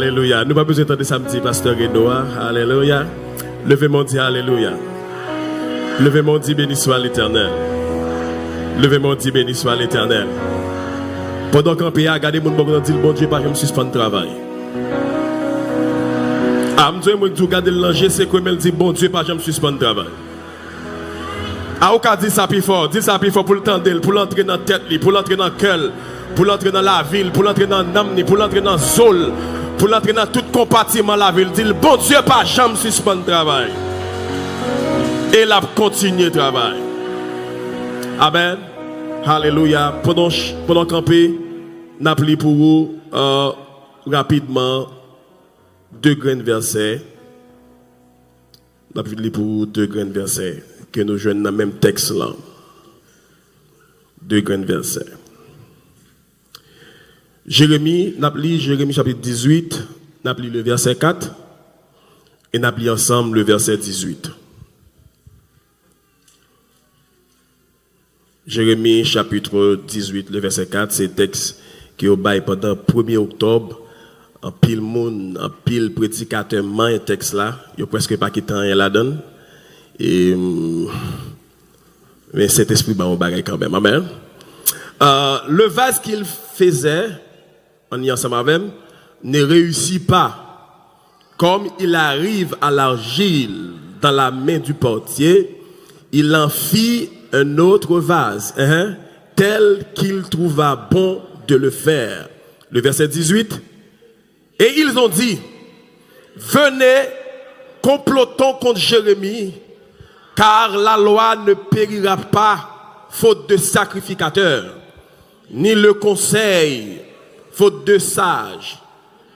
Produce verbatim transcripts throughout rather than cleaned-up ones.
Alelouya. Nou pa bezwen tande sa m di pastè Reno a. Alelouya. Leve men w di alelouya. Leve men w di beni swa Letènèl. Leve men w di beni swa Letènèl. Pandan w kanpe a, gade moun bò kote w di l Bondye pa janm sispann travay. A m di w, mwen di w gade l nan je, sekwe men l, di Bondye pa janm sispann travay. A ou ka di sa pi fò, di sa pi fò pou l tande l, pou l antre nan tèt li, pou l antre nan kè l, pou l antre nan lavi l, pou l antre nan nanm li, pou l antre nan zo l, pou l antre nan tout konpatiman lavi l. Di l Bondye pa janm sispann travay. E l ap kontinye travay. Amèn. Alelouya. Pandan w ch- pandan w kanpe, n ap li pou ou, euh, rapidman de grenn vèsè. N ap li pou ou de grenn vèsè ke nou jwenn nan menm tèks lan. De grenn vèsè. Jeremi, n ap li Jeremi chapit dizuit, n ap li le vèsè kat, e n ap li ansanm le vèsè dizuit. Jeremi chapit dizuit, le vèsè kat, se tèks ke yo bay pandan premye oktòb. Anpil moun, anpil predikatè manyen tèks la, yo prèske pa kite anyen ladan l. E, mm, men Sentespri ba yon bagay kanmenm. Amèn. Euh, le vase qu'il faisait, ann li ansanm avè m, ne réussit pas. Comme il arrive à l'argile dans la main du potier, il en fit un autre vase, hein, tel qu'il trouva bon de le faire. Le verset dix-huit. Et ils ont dit, venez, complotons contre Jérémie, car la loi ne périra pas faute de sacrificateur, ni le conseil faute de sage,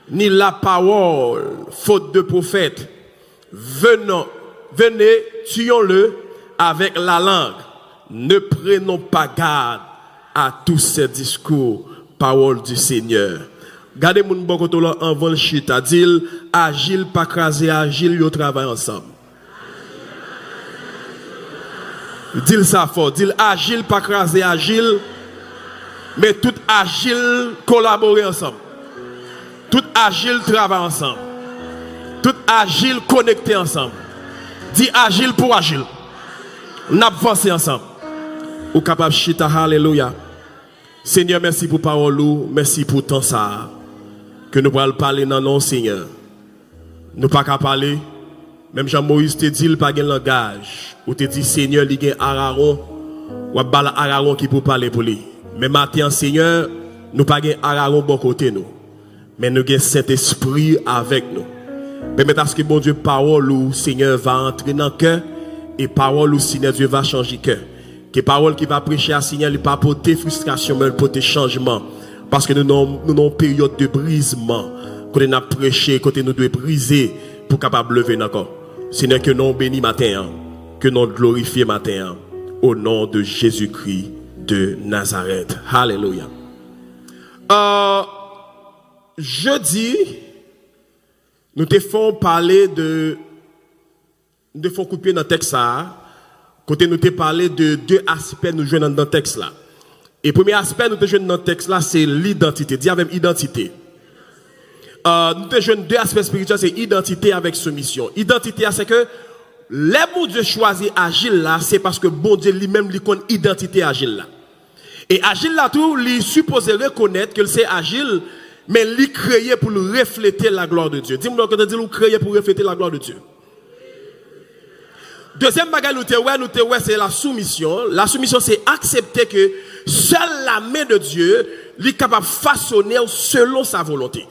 ni la parole faute de prophète. Venons, venez, tuons-le avec la langue. Ne prenons pas garde à tous ses discours. Parole du Seigneur. Gade moun bò kote w lan anvan l chita. Di l, ajil pa kraze ajil, yo travay ansanm. Di l sa fò. Di l ajil pa kraze ajil, men tout ajil kolabore ansanm. Tout ajil travay ansanm. Tout ajil konekte ansanm. Di ajil pou ajil. N ap vanse ansanm. Ou kapab chita, alelouya. Senyè, mèsi pou pawòl ou, mèsi pou tan sa a. Ke nou pral pale nan non w, Senyè. Nou pa ka pale. Menm jan Moyiz te di l pa gen langaj, ou te di, Senyè, li gen Arawon, w ap ba l Arawon ki pou pale pou li. Men maten an, Senyè, nou pa gen Arawon bò kote nou. Men nou gen Sentespri avèk nou. Pèmèt aske Bondye pawòl ou, Senyè, va antre nan kè, e pawòl ou, Senyè Dye, va chanje kè. Ke pawòl ki va preche a, Senyè, li pa pote fristrasyon, men li pote chanjman. Paske nou nan, nou nan yon peryòd de brizman, kote n ap preche, kote nou dwe brize pou kapab leve n ankò. Senyè, ke non w beni maten an, ke non w glorifye maten an, au nom de Jésus-Christ de Nazareth. Alelouya. Euh, jedi, nou te fè yon pale de, nou te fè yon kout pye nan tèks sa a, kote nou te pale de de aspè nou jwenn anndan tèks la. E premye aspè nou te jwenn nan tèks la, se lidantite. Di avè m, idantite. Euh, nou te jwenn de aspè espirityèl, se idantite avèk soumisyon. Idantite a, se ke lè Bondye chwazi ajil la, se paske Bondye li menm li konn idantite ajil la. E ajil la tou, li sipoze rekonèt ke l se ajil, men li kreye pou l reflete la gloire de Dieu. Di moun bò kote w, di l ou kreye pou reflete la gloire de Dieu. Dezyèm bagay nou te wè, nou te wè se la soumisyon. La soumisyon se aksepte ke sèl la men de Dye, li kapab fasone w selon sa volonte.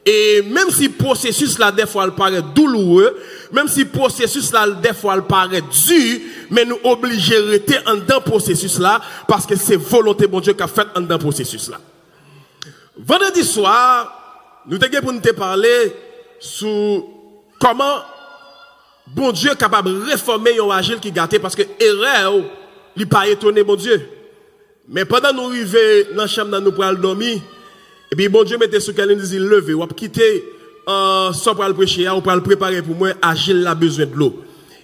E menm si pwosesis la dèfwa l parèt douloure, menm si pwosesis la dèfwa l parèt di, men nou oblije rete anndan pwosesis la, paske se volonte Bondye k ap fèt anndan pwosesis la. Vandredi swa, nou te gen pou n te pale sou kòman Bondye kapab refòme yon ajil ki gate, paske erè w, li pa etone Bondye. Men pandan nou rive nan chanm nan, nou pral dòmi, epi Bondye mete sou kè li, li di, leve, w ap kite, euh, sa w pral preche a, ou pral prepare pou mwen, ajil la bezwen dlo.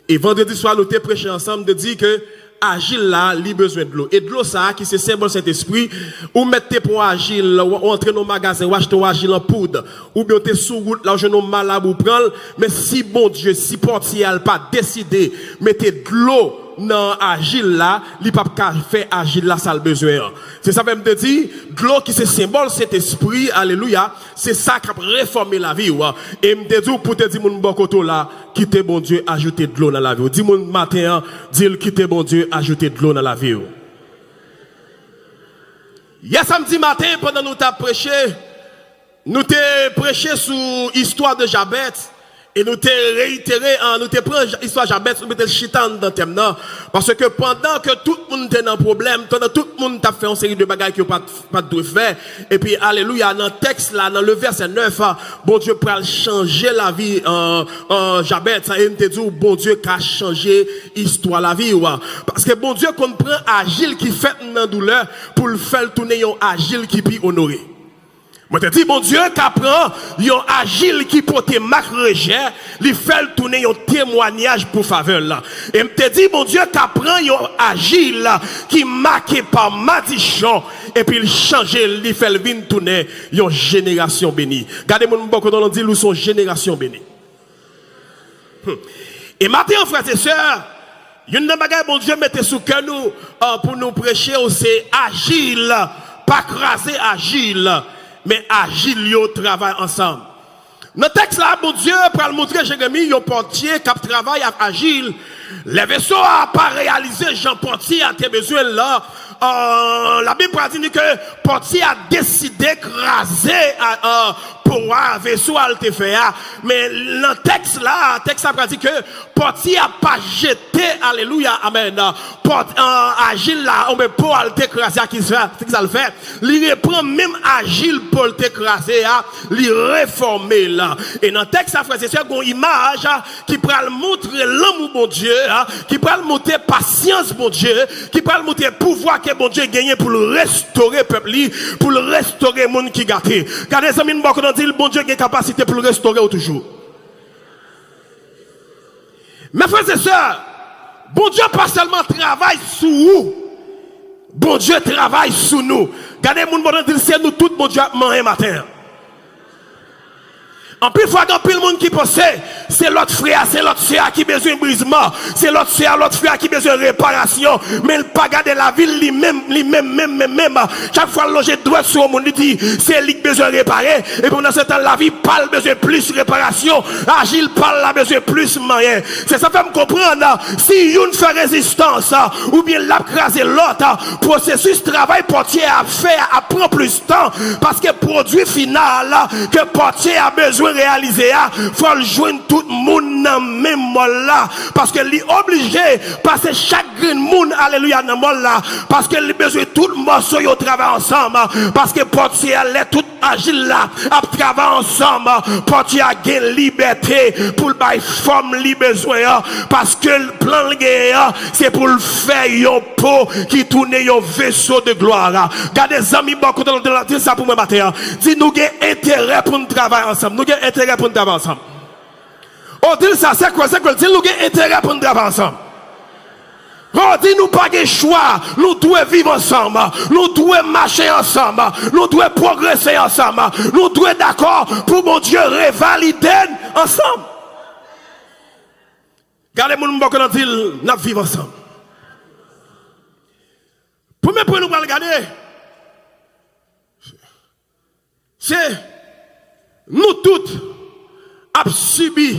E vandredi swa, nou te preche ansanm, te di ke Ajil la, li bezwen dlo. E dlo sa a, ki se senbòl Sentespri, ou mèt te pran ajil, ou, ou antre nan magazen, ou achte yon ajil an poud, oubyen ou te sou wout la, ou jwenn yon malab, ou pran l, men si Bondye, si pòtye a, l pa deside mete dlo nan ajil la, li p ap ka fè ajil la sa l bezwen an. Se sa fè m te di, dlo ki se senbòl Sentespri, alelouya, se sa k ap refòme lavi w. E m te di w pou te di moun bò kote w la, kite Bondye ajoute dlo nan lavi w. Di moun maten an, di l, kite Bondye ajoute dlo nan lavi w. Yè samdi maten, pandan nou t ap preche, nou te preche sou istwa de Jabèt, e nou te reitere, an, nou te pran Ja-, istwa Jabèt, nou mete l chita anndan tèm nan. Paske pandan ke tout moun te nan pwoblèm, pandan tout moun t ap fè yon seri de bagay ke yo pa t, pa t dwe fè, epi, alelouya, nan tèks la, nan le vèsè nèf, Bondye pral chanje lavi, an, an, Jabèt, e m te di w, Bondye ka chanje istwa lavi w. Paske Bondye konn pran ajil ki fèt nan doulè pou l fè l tounen yon ajil ki pi onore. Mwen te di, Bondye ka pran yon ajil ki pote mak rejè, li fè l tounen yon temwayaj pou favè l. E m te di, Bondye ka pran yon ajil ki make pa madichon, epi l chanje l, li fè l vin tounen yon jenerasyon beni. Gade moun bò kote w la, di l, ou se yon jenerasyon beni. Hmm. E maten an, frè e sè, youn nan bagay Bondye mete sou kè nou, ah, pou nou preche yo, se ajil, pa kraze ajil, men ajil yo travay ansanm. Nan tèks la, Bondye pral montre Jeremi yon pòtye k ap travay ak ajil. Lè veso a pa reyalize jan pòtye a te bezwen l la, ah, Labib pral di nou ke pòtye a deside kraze, ah, ah, po a, veso a l te fè a. Men nan tèks la, tèks la pral di ke pòtye a pa jete, alelouya, amèn, pòt, an, ajil la, oubyen po a l te kraze a, ki sa, ki sa l fè? Li repran menm ajil po l te kraze a, li refòme l. E nan tèks la, frè e sè, gon imaj ki pral montre lanmou Bondye, ki pral montre pasyans Bondye, ki pral montre pouvwa ke Bondye genyen pou l restore pèp li, pou l restore moun ki gate. Gade zanmi w bò kote w la, di l, Bondye gen kapasite pou l restore w toujou. Men frè e sè, Bondye pa sèlman travay sou ou, Bondye travay sou nou. Gade moun bò kote w la, di l, se nou tout Bondye ap manyen maten an. Anpil fwa, gen anpil moun ki panse se lòt frè a, se lòt sè a ki bezwen brizman, se lòt sè a, lòt frè a ki bezwen reparasyon, men l pa gade lavi l li menm, li menm, menm, menm, menm. Chak fwa l lonje dwèt sou yon moun, li di se li k bezwen repare, epi pandan se tan, lavi pa l bezwen plis reparasyon, ajil pa l la bezwen plis manyen. Se sa fè m konprann, si youn fè rezistans, oubyen l ap kraze lòt, pwosesis travay pòtye a ap fè a ap pran plis tan, paske pwodui final ke pòtye a bezwen reyalize a, fò l jwenn tout moun nan menm mòl la, paske li oblije pase chak grenn moun, alelouya, nan mòl la, paske li bezwen tout mòso yo travay ansanm, paske pòtye a, lè tout ajil la ap travay ansanm, pòtye a gen libète pou l bay fòm li bezwen an, paske plan l genyen an, se pou l fè yon po ki tounen yon veso de glwa. Gade zanmi bò kote w la, di sa pou mwen maten an. Di, nou gen enterè pou n travay ansanm. Nou gen enterè pou n travay ansanm. O, di l sa, se kwè, se kwè, di l, nou gen enterè pou n travay ansanm. O, di, nou pa gen chwa, nou dwe viv ansanm, nou dwe mache ansanm, nou dwe pwogrese ansanm, nou dwe dakò pou Bondye revalide n ansanm. Gade moun bò kote w la, di l, n ap viv ansanm. Premye pwen nou pral gade, se nou tout ap sibi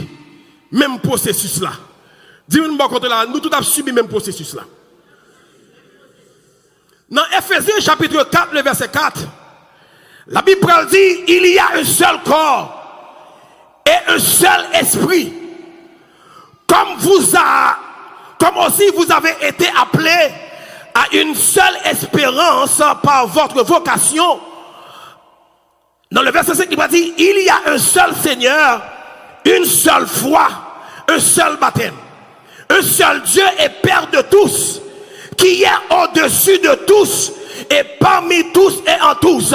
menm pwosesis la. Di moun bò kote w la, nou tout ap sibi menm pwosesis la. Nan Efezyen chapit kat, le vèsè kat, Labib pral di, il y a un seul corps et un seul esprit. Comme vous a, comme aussi vous avez été appelés à une seule espérance par votre vocation. Dans le verset cinq, il va dire, il y a un seul Seigneur, une seule foi, un seul baptême, un seul Dieu et Père de tous, qui est au-dessus de tous et parmi tous et en tous.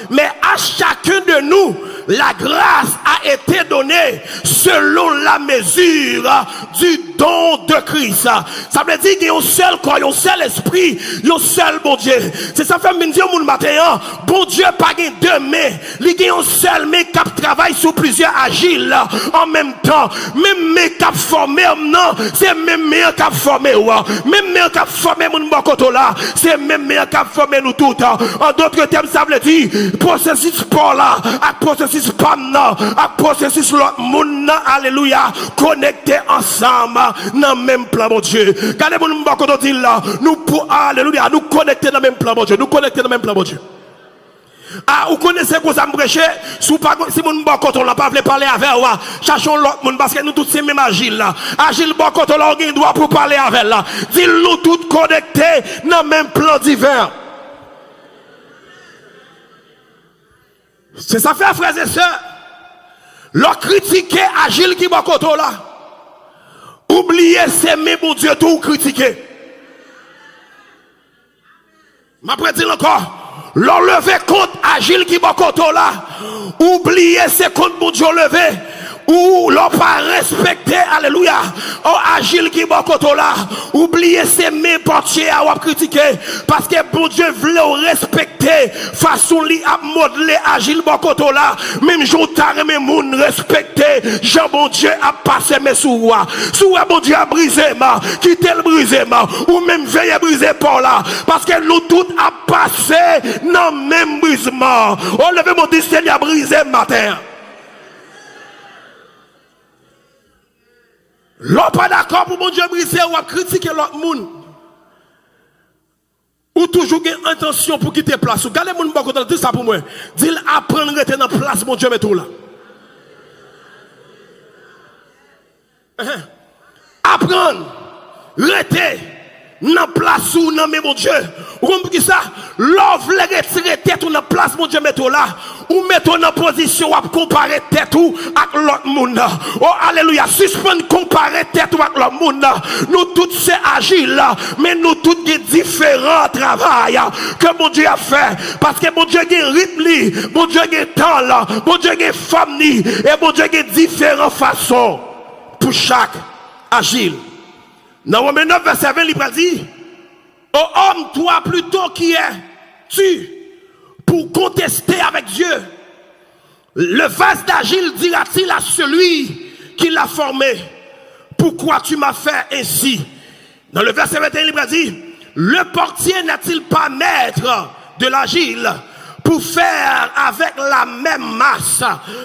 Mais à chacun de nous, la grâce a été donnée selon la mesure du don de Christ. Sa vle di gen yon sèl kò, yon sèl espri, yon sèl Bondye. Se sa fè m vin di yon moun maten an, Bondye pa gen de men. Li gen yon sèl men k ap travay sou plizyè ajil an menm tan. Menm men k ap fòme m nan, se menm men an k ap fòme w. Menm men an k ap fòme moun bò kote w la, se menm men an k ap fòme nou tout. An dòt tèm, sa vle di, pwosesis pa w la, ak pwosesis pa m nan, ak pwosesis lòt moun nan, alelouya, konekte ansanm nan menm plan Bondye. Gade moun bò kote w, di l, nou pou, alelouya, nou konekte nan menm plan Bondye. Nou konekte nan menm plan Bondye. A, ou konnen se konsa m preche. Si w pa konn, si moun bò kote w la pa vle pale avè w, a, chache yon lòt moun, paske nou tout se menm ajil la. Ajil bò kote w la, ou gen dwa pou w pale avè l la. Di l nou tout konekte nan menm plan diven an. Se sa fè, frè e sè, lè w kritike ajil ki bò kote w la, ou bliye se men Bondye tou ou kritike. M ap redi l ankò. Lè w leve kont ajil ki bò kote w la, ou bliye se kont Bondye w leve. Ou, lè w pa respekte, alelouya, o ajil ki bò kote w la, ou bliye se men pòtye a w ap kritike. Paske Bondye vle w respekte fason li ap modle ajil bò kote w la. Menm jan w ta renmen moun respekte jan Bondye ap pase men sou ou a. Si w wè Bondye ap brize m, kite l brize m. Ou menm veye brize pa w la. Paske nou tout ap pase nan menm brizman. O, leve men w, di, Senyè, brize m maten an. Lè w pa dakò pou Bondye brize w, w ap kritike lòt moun. Ou toujou gen entansyon pou kite plas ou. Gade moun bò kote w la, di sa pou mwen. Di l, aprann rete nan plas Bondye mete w la. Ehe. Aprann rete nan plas ou nan men Bondye. Ou konn poukisa? Lè w vle retire tèt ou nan plas Bondye mete w la, ou mete w nan pozisyon w ap konpare tèt ou ak lòt moun. O, alelouya! Sispann konpare tèt ou ak lòt moun. Nou tout se ajil, men nou tout gen diferan travay ke Bondye ap fè. Paske Bondye gen ritm li, Bondye gen tan l, Bondye gen fòm li, e Bondye gen diferan fason pou chak ajil. Nan Women nèf vèsè ven, li pral di, Ô homme, toi plutôt qui es-tu pour contester avec Dieu? Le vase d'argile dira-t-il à celui qui l'a formé, pourquoi tu m'as fait ainsi? Nan le vèsè venteyen, li pral di, le portier n'est-il pas maître de l'argile pour faire avec la même masse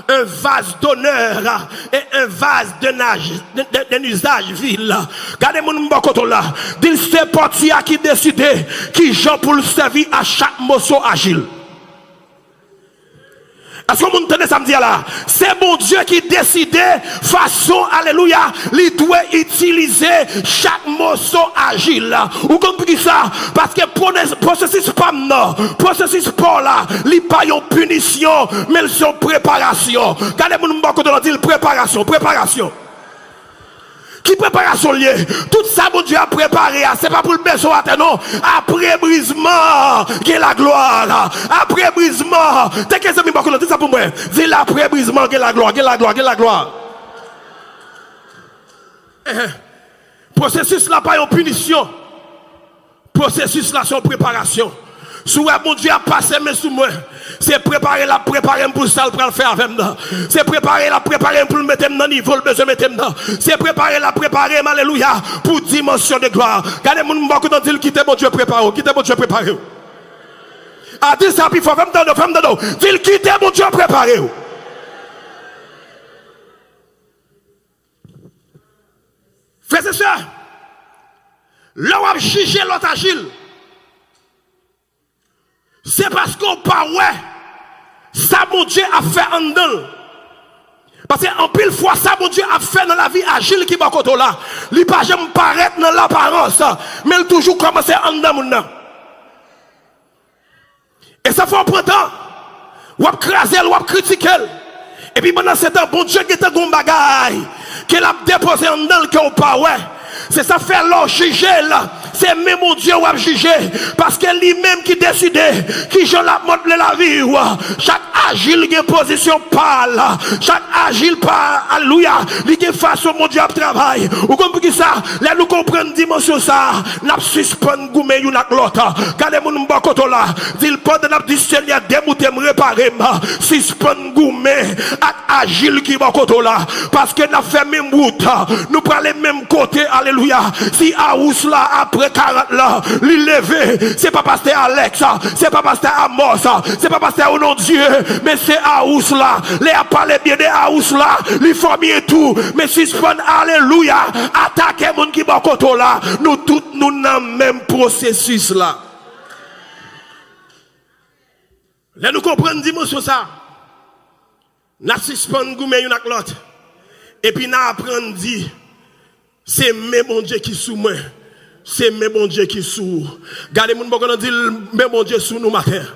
un vase d'honneur et un vase d'un âge- d'un- d'un usage vil? Gade moun bò kote w la. Di l se pòtye a ki deside kijan pou l sèvi a chak moso ajil. Èske yon moun tande sa m di a la? Se Bondye ki deside fason, alelouya, li dwe itilize chak moso ajil. Ou konn poukisa? Paske pwone- pwosesis pa m nan, pwosesis pa w la, li pa yon pinisyon, men l se yon preparasyon. Gade moun bò kote w la, di l preparasyon, preparasyon. Ki preparasyon l ye? Tout sa Bondye ap prepare a, se pa pou l bezwen w atè non. Apre brizman, gen laglwa. Apre brizman, teke zanmi bò kote w la, di sa pou mwen. Di l apre brizman, gen laglwa, gen laglwa, gen laglwa. Ehe. Pwosesis la pa yon pinisyon. Pwosesis la se yon preparasyon. Si w wè Bondye ap pase men sou mwen, se prepare l ap prepare m pou sa l pral fè avè m nan. Se prepare l ap prepare m pou l mete m nan nivo l bezwen mete m nan. Se prepare l ap prepare m, alelouya, pou dimansyon de glwa. Gade moun bò kote w, di l kite Bondye prepare w, kite Bondye prepare w. A, di sa pi fò, fè m tande w, fè m tande w. Di l kite Bondye prepare w. Frè e sè, lè w ap jije lòt ajil, se paske w pa wè sa Bondye ap fè anndan l. Paske anpil fwa, sa Bondye ap fè nan lavi ajil ki bò kote w la, li pa janm parèt nan laparans, men l toujou kòmanse anndan moun nan. E sa fè w pran tan, w ap kraze l, w ap kritike l. Epi pandan se tan, Bondye gentan gen yon bagay ke l ap depoze anndan l ke w pa wè. Se sa fè lè w jije l, Se men Bondye w ap jije, paske li menm ki deside kijan l ap modle lavi w. Chak ajil gen pozisyon pa l. Chak ajil pa, alelouya, li gen fason Bondye ap travay. Ou konn poukisa? Lè nou konprann dimansyon sa a, n ap sispann goumen youn ak lòt. Gade moun bò kote w la, di l pandan n ap di, Senyè, demoute m, repare m. Sispann goumen ak ajil ki bò kote w la, paske n ap fè menm wout, nou prale menm kote, alelouya. Si Awous la apre karant la, li leve, se pa pastè Alex, se pa pastè Amos, se pa pastè Onondye, men se Awous la. Lè y ap pale byen de Awous la, li fòmye tou, men sispann, alelouya, atake moun ki bò kote w la. Nou tout, nou nan menm pwosesis la. Lè nou konprann dimansyon sa, n a sispann goumen youn ak lòt. Epi n a aprann di, se men Bondye ki sou mwen, se men Bondye ki sou ou. Gade moun bò kote w la, di l, men Bondye sou nou maten an.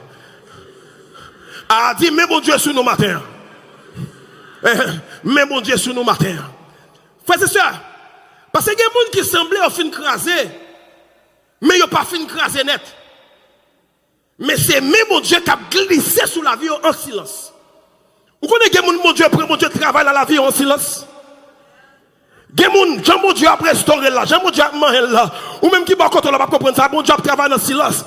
A, di, men Bondye sou nou maten an. Eh, men Bondye sou nou maten an. Frè e sè, paske gen moun ki sanble yo fin kraze, men yo pa fin kraze nèt. Men se men Bondye k ap glise sou lavi yo an silans. Ou konnen gen moun Bondye pran, Bondye travay nan lavi yo an silans. Gen moun, jan Bondye ap restore l la, jan Bondye ap manyen l la, ou menm ki bò kote w la, w ap konprann sa, Bondye ap travay nan silans.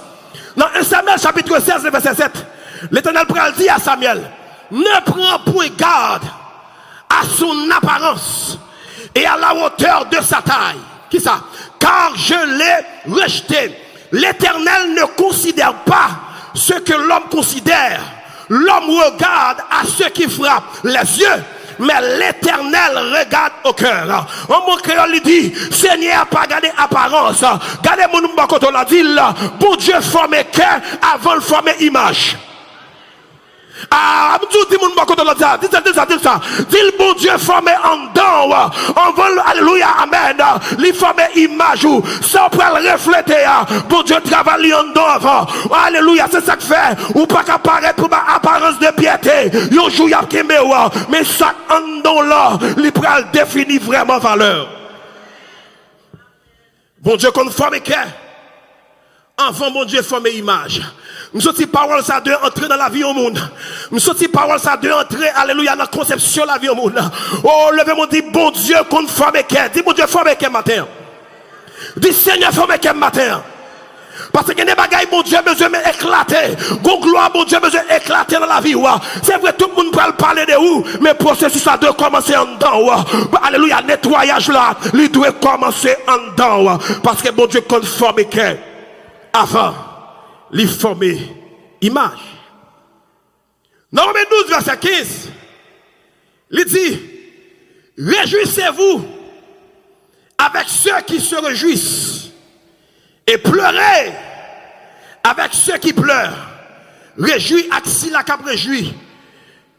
Nan en Samyèl chapit sèz, vèsè sèt, Letènèl pral di a Samyèl, ne prends point garde à son apparence et à la hauteur de sa taille. Kisa? Car je l'ai rejeté. L'Éternel ne considère pas ce que l'homme considère. L'homme regarde à ce qui frappe les yeux, mais l'Éternel regarde au cœur. An mo kreyòl, li di, Senyè a pa gade aparans. Gade moun bò kote w la, di l, Bondye fòme kè avan l fòme imaj. A, m di w, di moun bò kote w la, di sa, di sa, di sa, di sa. Di l, Bondye fòme anndan w. Anvan l, alelouya, amèn, li fòme imaj ou. Sa w pral reflete a, Bondye travay li anndan w avan. Alelouya, se sa k fè ou pa ka parèt pou bay aparans de pyète. Yon jou y ap kenbe w, men sa k anndan w lan, li pral defini vrèman valè w. Bondye konn fòme kè anvan Bondye fòme imaj. M santi pawòl sa dwe antre nan lavi yon moun. M santi pawòl sa dwe antre, alelouya, nan konsepsyon lavi yon moun. O, leve men w, di, Bondye konn fòme kè. Di, Bondye fòme kè maten an. Di, Senyè, fòme kè m maten an. Paske gen de bagay Bondye bezwen men eklate. Gon glwa Bondye bezwen eklate nan lavi w. Se vre, tout moun pral pale de ou, men pwosesis la dwe kòmanse anndan w. Alelouya, netwayaj la, li dwe kòmanse anndan w. Paske Bondye konn fòme kè avan li fòme imaj. Nan Women douz, vèsè kenz, li di, Réjouissez-vous avec ceux qui se réjouissent, et pleurez avec ceux qui pleurent. Rejwi ak sila k ap rejwi,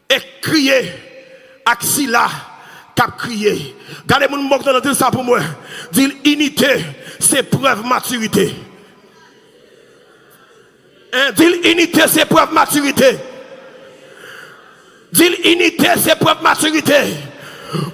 e kriye ak sila k ap kriye. Gade moun bò kote w la, di l sa pou mwen. Di l, inite se prèv matirite. Hein, di l, inite se prèv matirite. Di l, inite se prèv matirite.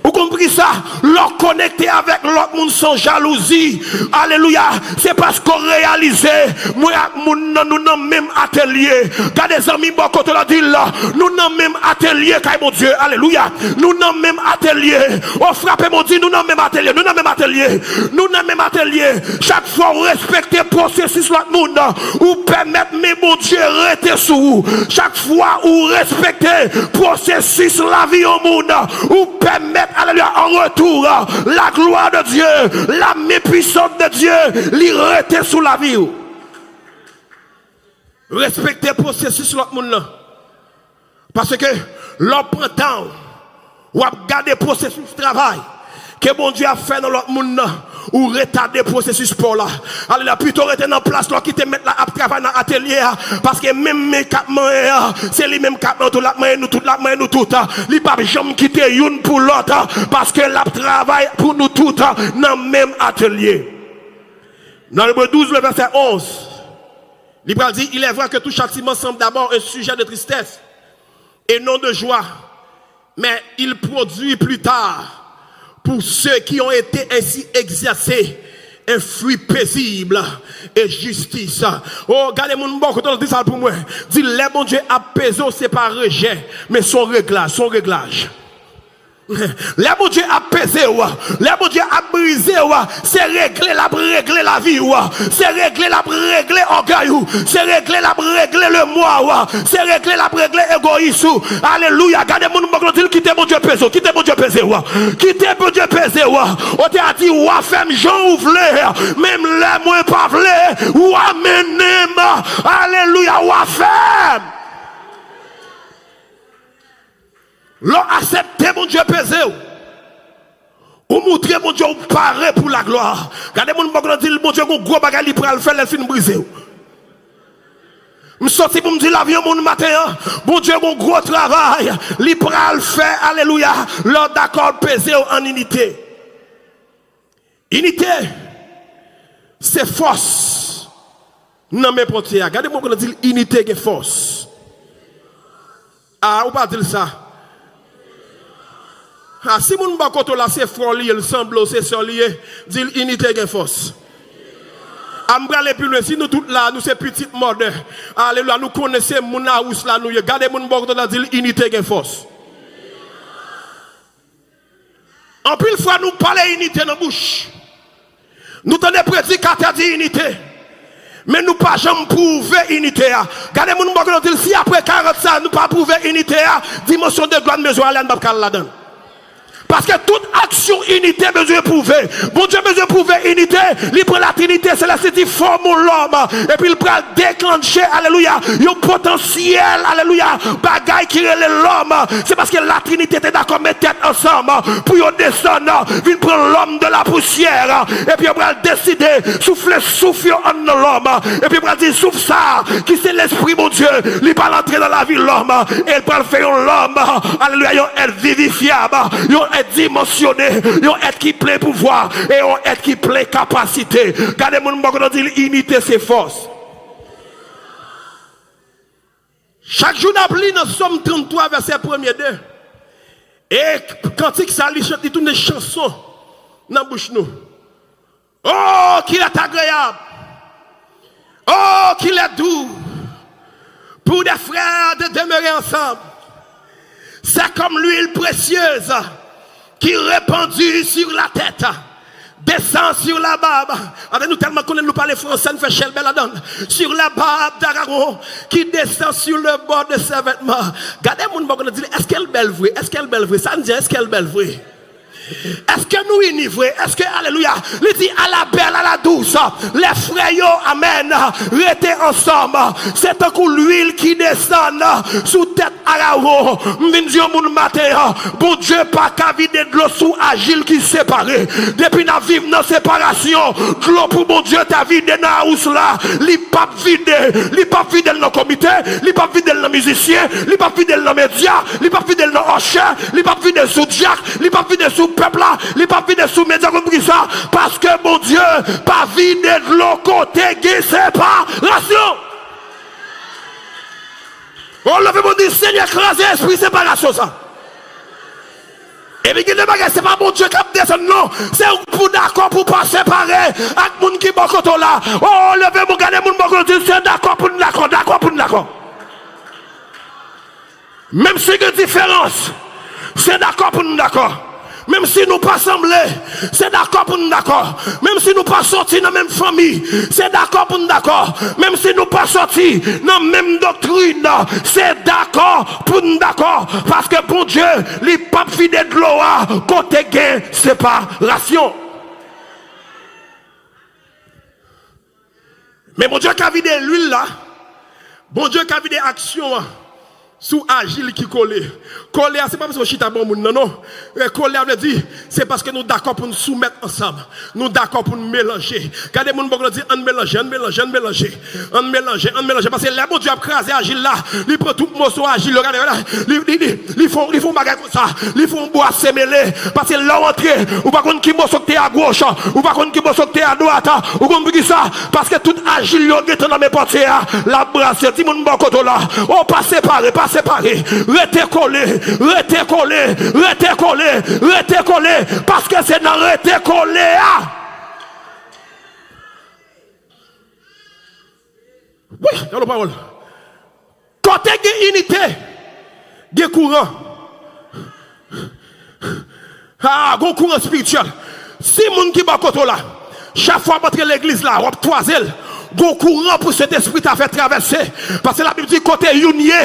Ou konn poukisa? Lè w konekte avèk lòt moun san jalouzi, alelouya, se paske w reyalize, mwen ak moun nan, nou nan menm atelye. Gade zanmi bò kote w la, di l, nou nan menm atelye kay Bondye, alelouya. Nou nan menm atelye. O, frape men w, di, nou nan menm atelye, nou nan menm atelye. Nou nan menm atelye. Chak fwa w respekte pwosesis lòt moun, ou pèmèt men Bondye rete sou ou. Chak fwa ou respekte pwosesis lavi yon moun, ou pèmèt, alelouya, an retou, la gloire de Dieu, la main puissante de Dieu, li rete sou lavi w. Respekte pwosesis lòt moun nan. Paske lè w pran tan w, w ap gade pwosesis travay ke Bondye ap fè nan lòt moun nan, ou retade pwosesis pa w la. Alelouya, pito rete nan plas la, kite mèt la ap travay nan atelye a, paske menm men k ap manyen an, se li menm k ap manyen tou, l ap manyen nou tout, l ap manyen nou tout. Li p ap janm kite youn pou lòt, paske l ap travay pou nou tout nan menm atelye. Nan Ebre douz, le vèsè onz, li pral di, Il est vrai que tout châtiment semble d'abord un sujet de tristesse et non de joie, mais il produit plus tard, pour ceux qui ont été ainsi exercés, Un fruit paisible et justice. Oh, gade moun bò kote w, di sa l pou mwen. Di, lè Bondye ap peze w, se pa rejè, men se yon reglaj, se yon reglaj. Lè Bondye ap peze w, lè Bondye ap brize w, se regle l ap regle lavi w, se regle l ap regle ògèy ou, se regle l ap regle lemwa w, se regle l ap regle egoyis ou. Alelouya. Gade moun bò kote w, di l, kite Bondye peze w, kite Bondye peze w, kite Bondye peze w. Ou te a di, w a fè m jan ou vle, menm lè mwen pa vle, w a mennen m. Alelouya, w a fè m. Lè w aksepte Bondye peze w, ou montre Bondye ou pare pou laglwa. Gade moun bò kote w, di l, Bondye gon gwo bagay li pral fè lè l fin brize w. M soti pou m di lavi yon moun maten an, Bondye gon gwo travay li pral fè, alelouya, lè w dakò l peze w an inite. Inite, se fòs nan men Bondye a. Gade moun kote w, di l, inite gen fòs. A, ou pa di l sa. A, si moun bò kote w la se frè w li ye, l sanble w se sè w li ye, di l, inite gen fòs. A, m prale pi lwen. Si nou tout la, nou se pitit mòdè. Alelouya, nou konnen se moun Awous la nou ye. Gade moun bò kote w la, di l, inite gen fòs. Anpil fwa nou pale inite nan bouch. Nou tande predikatè di inite. Men nou pa janm pwouve inite a. Gade moun bò kote w, di l, si apre karant sa nou pa pwouve inite a, dimansyon de glwa n bezwen ale a, n p ap ka al ladan l. Paske tout aksyon inite bezwen pwouve. Bondye bezwen pwouve inite. Li pran Latrinite Selès, li di, fòme yon lòm. Epi l pral deklanche, alelouya, yon potansyèl, alelouya, bagay ki rele lòm. Se paske Latrinite te dakò met tèt ansanm pou yo desann, vin pran lòm de la pousyè. Epi yo pral deside soufle souf yo anndan lòm. Epi yo pral di, souf sa a, ki se Lespri Bondye, li pral antre nan lavi lòm. E l pral fè yon lòm, alelouya, yon èt vivifyab, yon èt dimansyone, yon èt ki plen pouvwa, e yon èt ki plen kapasite. Gade moun bò kote w, di l, inite se fòs. Chak jou n ap li nan Sòm tranntwa, vèsè premye, de. E kantik sa, li chante, li tounen chanson nan bouch nou. Oh, qu'il est agréable! Oh, qu'il est doux pour des frères de demeurer ensemble! C'est comme l'huile précieuse qui répandue sur la tête, descend sur la barbe. Atè, nou tèlman konnen nou pale fransè, n fè chèlbè ladan l. Sur la barbe d'Aaron, qui descend sur le bord de ses vêtements. Gade moun bò kote w, di l, èske l bèl vre? Èske l bèl vre? Sa n di, èske l bèl vre? Èske nou ini vre? Èske, alelouya, li di, à la belle, à la douce, lè frè yo, amèn, rete ansanm, se tankou lwil ki desann sou tèt Arawon. M vin di yon moun maten an, Bondye pa ka vide dlo sou ajil ki separe. Depi n ap viv nan separasyon, dlo pou Bondye ta vide nan Awous la, li p ap vide, li p ap vide l nan komite, li p ap vide l nan mizisyen, li p ap vide l nan medya, li p ap vide l nan òchè, li p ap vide l sou dyak, li p ap vide l sou pèp la, li p ap vide l sou medya. Konn poukisa? Paske Bondye pa vide dlo kote gen separasyon. O, leve men w, di, Senyè, kraze espri separasyon sa. Epi gen de bagay, se pa Bondye k ap desann, non. Se ou pou dakò pou pa separe ak moun ki bò kote w la. O, leve men w, gade moun bò kote w, di, se dakò pou n dakò, dakò pou n dakò. Menm si gen diferans, se dakò pou n dakò. Menm si nou pa sanble, se dakò pou n dakò. Menm si nou pa soti nan menm fanmi, se dakò pou n dakò. Menm si nou pa soti nan menm doktrin, se dakò pou n dakò. Paske Bondye, li p ap vide dlo a kote gen separasyon. Men Bondye ka vide lwil la, Bondye ka vide aksyon an sou ajil ki kole. Kole a, se pa paske w chita bò moun nan, non. E kole a vle di, se paske nou dakò pou n soumèt ansanm. Nou dakò pou n melanje. Gade moun bò kote w, di, ann melanje, ann melanje, ann melanje. Ann melanje, ann melanje. Paske lè Bondye ap kraze ajil la, li pran tout moso ajil yo, gade, gade, li, li, li, li fè, li fè yon bagay konsa, li fè yon bwa semele. Paske lè w antre, ou pa konn ki moso k te agoch, ou pa konn ki moso k te adwat. Ou konn poukisa? Paske tout ajil yo gentan nan men pòtye a, l ap brase. Di moun bò kote w la, o, pa separe, pa separe. Rete kole, rete kole, rete kole, rete kole. Paske se nan rete kole a. Wi, gade pawòl. Kote gen inite, gen kouran. Ah, gon kouran espirityèl. Si moun ki bò kote w la, chak fwa w ap antre legliz la, w ap kwaze l, gon kouran pou Sentespri ta fè travèse. Paske Labib di kote youn ye,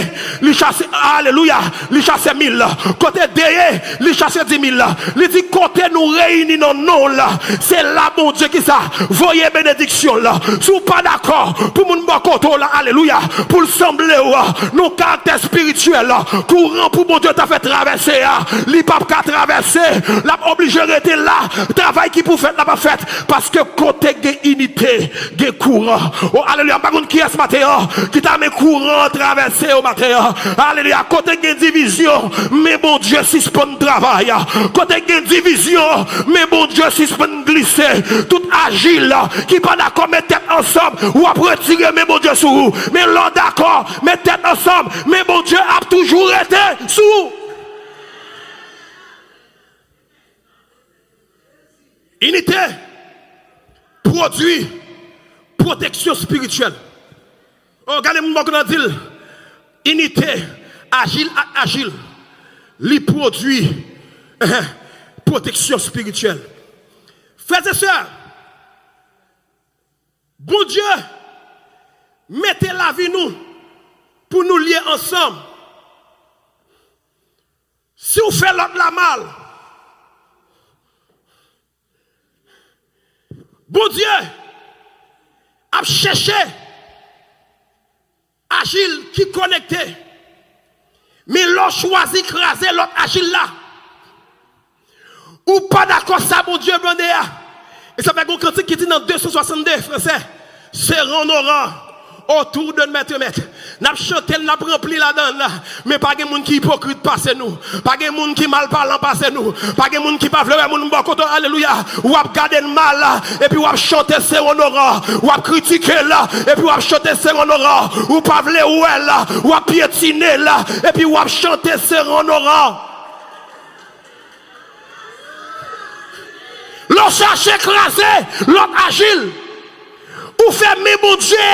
li chase, alelouya, li chase mil. Kote de ye, li chase dimil. Li di kote nou reyini nan non l, se la Bondye ki sa, voye benediksyon l. Si w pa dakò pou moun bò kote w la, alelouya, pou l sanble w, nan karaktè espirityèl, kouran pou Bondye ta fè travèse a, li p ap ka travèse, l ap oblije rete la. Travay ki pou fèt la p ap fèt, paske kote gen inite, gen kouran. O, alelouya, m pa konn kiyès maten an ki ta men kouran an travèse yo maten an. Alelouya, kote gen divizyon, men Bondye sispann travay. Kote gen divizyon, men Bondye sispann glise. Tout ajil ki pa dakò met tèt ansanm, w ap retire men Bondye sou ou. Men lè w dakò, met tèt ansanm, men Bondye ap toujou rete sou ou. Inite pwodui pwoteksyon espirityèl. Oh, gade moun bò kote w la, di l, inite ajil ak ajil, li pwodui, ehe, pwoteksyon espirityèl. Frè e sè, Bondye mete lavi nou pou nou lye ansanm. Si w fè lòt la mal, Bondye ap chèche ajil ki konekte. Men lè w chwazi kraze lòt ajil la, ou pa dakò sa Bondye mande a. E sa fè gon kantik ki di nan de san swasann de, fransè, serrons nos rangs autour de notre maître. N ap chante l, n ap ranpli ladan l, men pa gen moun ki ipokrit pase nou. Pa gen moun ki malpalan pase nou. Pa gen moun ki pa vle wè moun bò kote w, alelouya. W ap gade l mal, epi w ap chante serrons nos rangs. W ap kritike l, epi w ap chante serrons nos rangs. Ou pa vle wè l, w ap pyetine l, epi w ap chante serrons nos rangs. Lè w chache kraze lòt ajil, ou fè men Bondye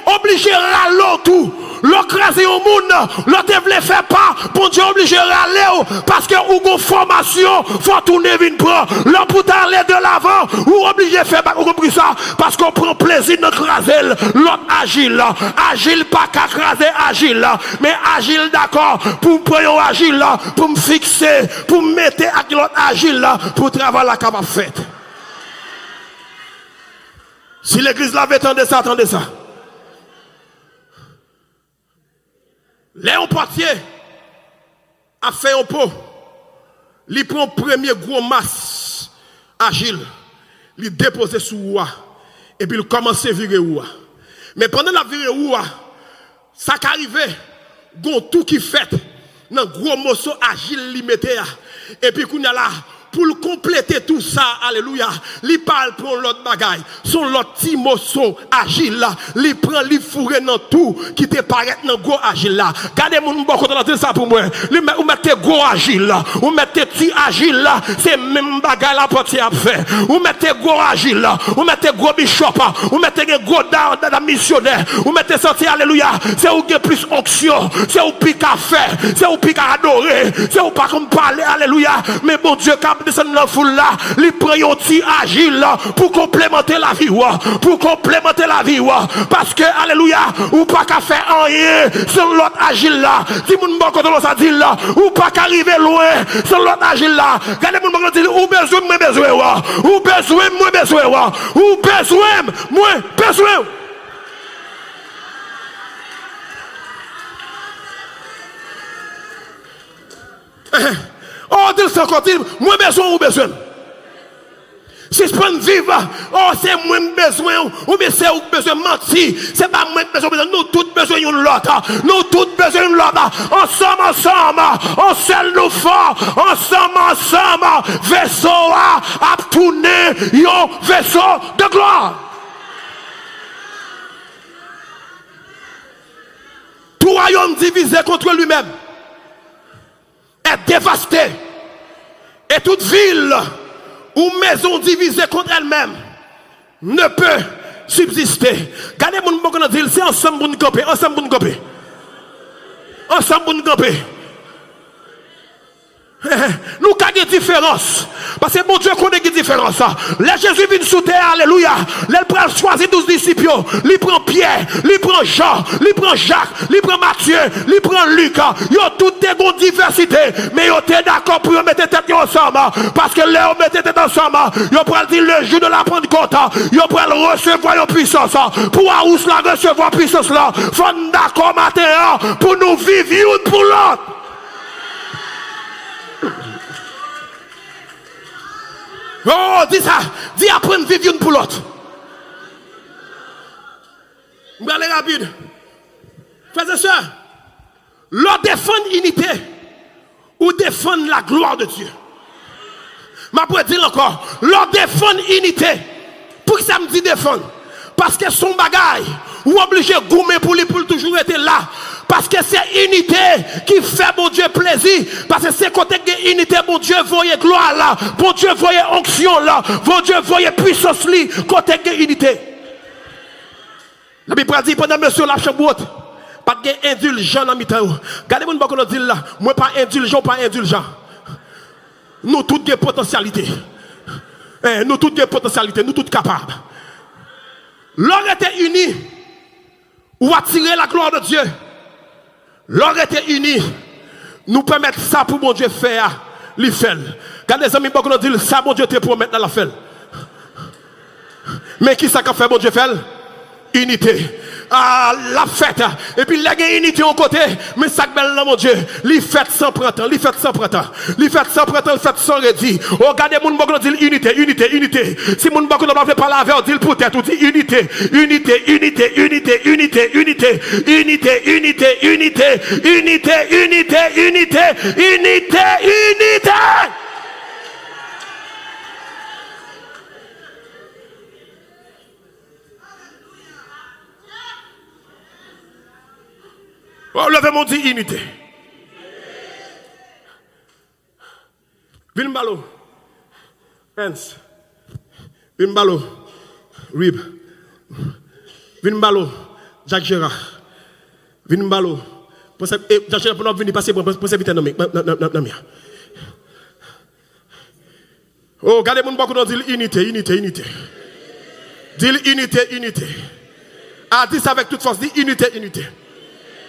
oblije rale w tou. Lè w kraze yon moun, lè w te vle fè pa, Bondye oblije rale w, paske ou gon fòmasyon fò w tounen vin pran. Lè w pou t ale de lavan, ou oblije fè bak. Ou konprann sa? Paske w pran plezi nan kraze l. Lòt ajil, ajil pa ka kraze ajil, men ajil dakò pou pran yon ajil pou m fikse, pou m mete ak lòt ajil la, pou travay la kapab fèt. Si legliz la vle tande sa, tande sa. Lè yon pòtye ap fè yon po, li pran premye gwo mas ajil, li depoze sou wou a, epi l kòmanse vire wou a. Men pandan l ap vire wou a, sa ka rive, gon tou ki fèt nan gwo moso ajil li mete a. Epi kounye a la, pou l konplete tou sa, alelouya, li pa al pran yon lòt bagay. Se yon lòt ti moso ajil la, li pran, li foure nan tou ki te parèt nan gwo ajil la. Gade moun bò kote w la, di l sa pou mwen. Li mèt, ou mèt te gwo ajil la, ou mèt te ti ajil la, se menm bagay la pòtye ap fè. Ou mèt te gwo ajil la, ou mèt te gwo bichòp, ou mèt te gen gwo da, da, da misyonè, ou mèt te santi, alelouya, se ou gen plis onksyon, se ou pi ka fè, se ou pi ka adore, se ou pa konn pale, alelouya. Men Bondye k ap desann nan foul la, li pran yon ti ajil pou konplemante lavi w, pou konplemante lavi w. Paske, alelouya, ou pa ka fè anyen san lòt ajil la. Di moun bò kote w la sa, di l, ou pa ka rive lwen san lòt ajil la. Gade moun bò kote w la, di l, ou bezwen m, mwen bezwen w. Ou bezwen m, mwen bezwen w. Ou bezwen m, mwen bezwen w. Oh, di l sa ankò, di l, mwen bezwen w, ou bezwen m. Sispann viv, oh, se mwen m bezwen w, oubyen se ou k bezwen m. Manti, se pa mwen k bezwen w, nou tout bezwen youn lòt. Nou tout bezwen youn lòt. Ansanm, ansanm, on sèl nou fò. Ansanm, ansanm, veso a ap tounen yon veso de glwa. Tout royaume divisé contre lui-même est dévastée, et toute ville ou maison divisée contre elle-même ne peut Sibsiste. Gade moun bò kote w di l, se ansanm pou n kanpe, ansanm pou n kanpe. Ansanm pou n kanpe. Nou ka gen diferans. Paske Bondye konnen gen diferans. Lè Jezi vin sou tè a, alelouya, lè l pral chwazi douz disip yo, li pran Pyè, li pran Jan, li pran Jak, li pran Matye, li pran Lik. Yo tout te gon divèsite, men yo te dakò pou yo mete tèt yo ansanm. Paske lè yo mete tèt ansanm, yo pral di le jour de la Pentecôte, yo pral resevwa yon pwisans. Pou Awous la resevwa pwisans la, fò n dakò maten an pou nou viv youn pou lòt. Oh, di sa, di aprann viv youn pou lòt. M prale rapid. Frères et sœurs, lè w defann inite, ou defann la gloire de Dieu. M ap redi l ankò, lè w defann inite, poukisa m di defann? Paske se yon bagay ou oblije goumen pou li, pou l toujou rete la. Paske se inite ki fè Bondye plezi. Paske se kote k gen inite Bondye voye glwa l la, Bondye voye onksyon l la, Bondye voye pwisans li kote k gen inite. Labib pral di, pandan mesye yo l ap chanm wot, pa t gen endiljan nan mitan yo. Gade moun bò kote w di l la, mwen pa endiljan, w pa endiljan. Nou tout gen potansyalite. Eh, nou tout gen potansyalite, nou tout kapab. Lè w rete ini, ou atire la gloire de Dieu. Lè w rete ini, nou pèmèt sa pou Bondye fè a, li fè l. Gade zanmi bò kote w di l, sa Bondye te pwomèt la, l ap fè l. Men ki sa k ap fè Bondye fè l? Inite. Ah, l ap fèt. Epi lè gen inite yon kote, men sa k bèl nan Bondye, li fèt san pran tan, li fèt san pran tan. Li fèt san pran tan, li fèt san redi. O, gade moun bò kote w di l, inite, inite, inite. Si moun bò kote w pa vle pale avè w, di l poutèt ou di inite, inite, inite. O, leve men w di inite. Vin m ba l ou. Ernst. Vin m ba l ou. Rib. Vin m ba l ou. Jack Gérard. Vin m ba l ou. Pran sè-, e, Jack Gérard, pandan w ap vini, pase pran, pran sèvitè nan men, nan, nan, nan, nan men an. O, gade moun bò kote w di l inite, inite, inite. Di l inite, inite. A, di sa avèk tout fòs, di inite, inite.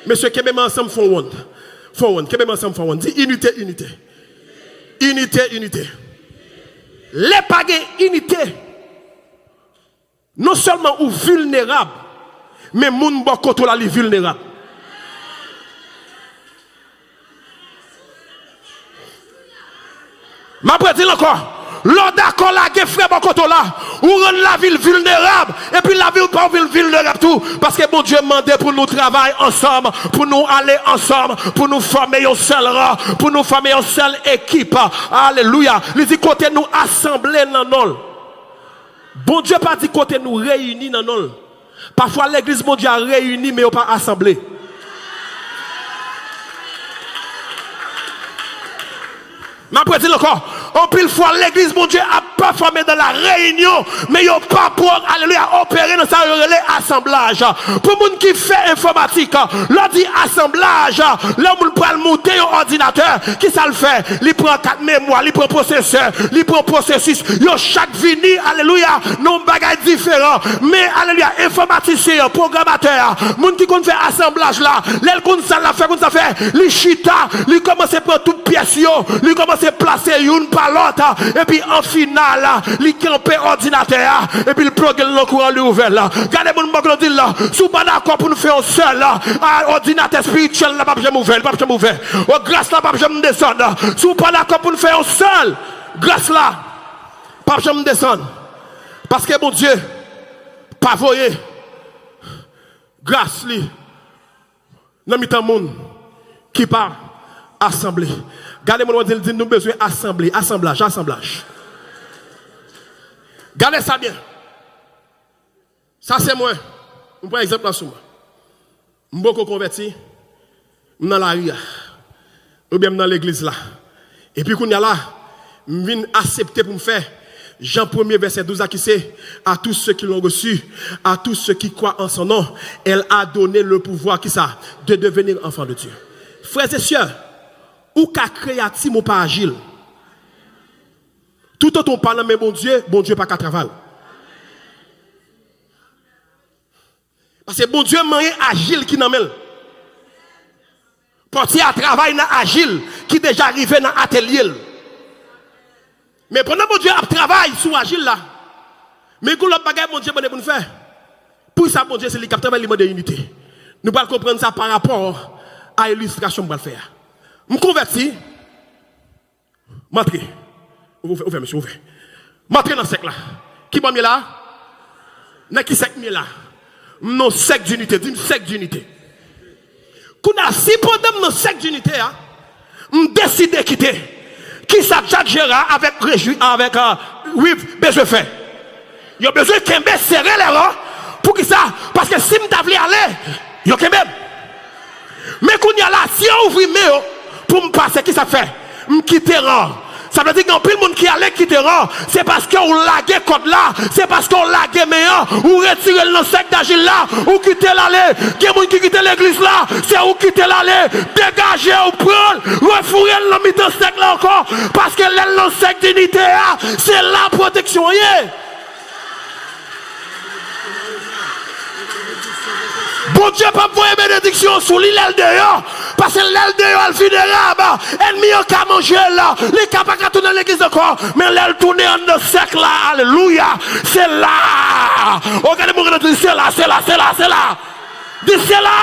Mesye, kenbe men ansanm, fè yon wonn. Fè yon wonn, kenbe men ansanm, fè yon wonn. Di inite, inite. Inite, inite. Lè pa gen inite, non sèlman ou vilnerab, men moun bò kote w la, li vilnerab. M ap redi l ankò. Lè w dakò lage frè bò kote w la, ou rann lavi l vilnerab, epi lavi w pa w vin vilnerab tou. Paske Bondye mande pou nou travay ansanm, pou nou ale ansanm, pou nou fòme yon sèl ran, pou nou fòme yon sèl ekip. Alelouya. Li di kote nou asanble nan non l. Bondye pa di kote nou reyini nan non l. Pafwa legliz Bondye a reyini, men yo pa asanble. M ap redi l ankò. Anpil fwa, legliz Bondye ap pèfòme dans la réunion, men yo pa pou, alelouya, opere nan sa yo rele asanblaj. Pou moun ki fè enfòmatik, lè w di asanblaj, lè yon moun pral moute yon òdinatè, kisa l fè? Li pran kat memwa, li pran pwosesè, li pran pwosesis. Yo chak vini, alelouya, nan yon bagay diferan. Men, alelouya, enfòmatisyen an, pwogramatè a, moun ki konn fè asanblaj la, lè l konn sa l ap fè, konn sa fè, li chita, li kòmanse pran tout pyès yo, li kòmanse plase youn pa lòt, epi an final, li kanpe òdinatè a, epi l ploge l nan kouran, li ouvè l. Gade moun bò kote w di l, si w pa dakò pou n fè yon sèl, a, òdinatè espirityèl la p ap janm ouvè, li p ap janm ouvè. O, gras la p ap janm desann. Si w pa dakò pou n fè yon sèl, gras la p ap janm desann. Paske Bondye pa voye gras li nan mitan moun ki pa asanble. Gade moun w ap di l, di l, nou bezwen asanble, asanblaj, asanblaj. Gade sa byen. Sa se mwen. M pran egzanp la sou mwen. M poko konvèti, m nan lari a. Oubyen m nan legliz la. Epi kounye a la, m vin aksepte pou m fè Jan premye vèsè douz la ki se, à tous ceux qui l'ont reçu, à tous ceux qui croient en son nom, elle a donné le pouvoir, ki sa, de devenir enfants de Dieu. Frères et sœurs, ou ka kreyatif, men ou pa ajil. Toutotan w pa nan men Bondye, Bondye pa ka travay. Paske Bondye manyen ajil ki nan men l. Pòtye a travay nan ajil ki deja rive nan atelye l. Men pandan Bondye ap travay sou ajil la, men gon lòt bagay Bondye mande pou n fè. Pou sa Bondye se li k ap travay, li mande inite. Nou pral konprann sa pa rapò a ilistrasyon m pral fè a. M konvèti, M antre. Ouvè, ouvè, mesye, ouvè. M antre nan sèk la. Ki bò m ye la? Nan ki sèk m ye la? M nan sèk dinite. Di m sèk dinite. Kounye a, si pandan m nan sèk dinite a, m deside kite, ki sa Jack Gerard avèk Rejwi, avèk, euh, Wiv bezwen fè? Yo bezwen kenbe sere lè ran. Poukisa? Paske si m ta vle ale, yo kenbe m. Men kounye a la, si yo ouvri men yo pou m pase, ki sa k fè? M kite ran. Sa vle di gen anpil moun ki ale kite ran, se paske w lage kòd la, se paske w lage men an, ou retire l nan sèk ajil la, ou kite l ale. Gen moun ki kite legliz la, se ou kite l ale. Degaje w, pran l, refoure l nan mitan sèk la ankò, paske lè l nan sèk dinite a, se la pwoteksyon an ye. Bondye p ap voye benediksyon sou li lè l deyò, paske lè l deyò, l vilnerab. Ènmi an ka manje l, li ka pa ka tounen legliz ankò, men lè l tounen anndan sèk la, alelouya, se la. O, gade moun ki di, se la, se la, se la, se la. Di, se la.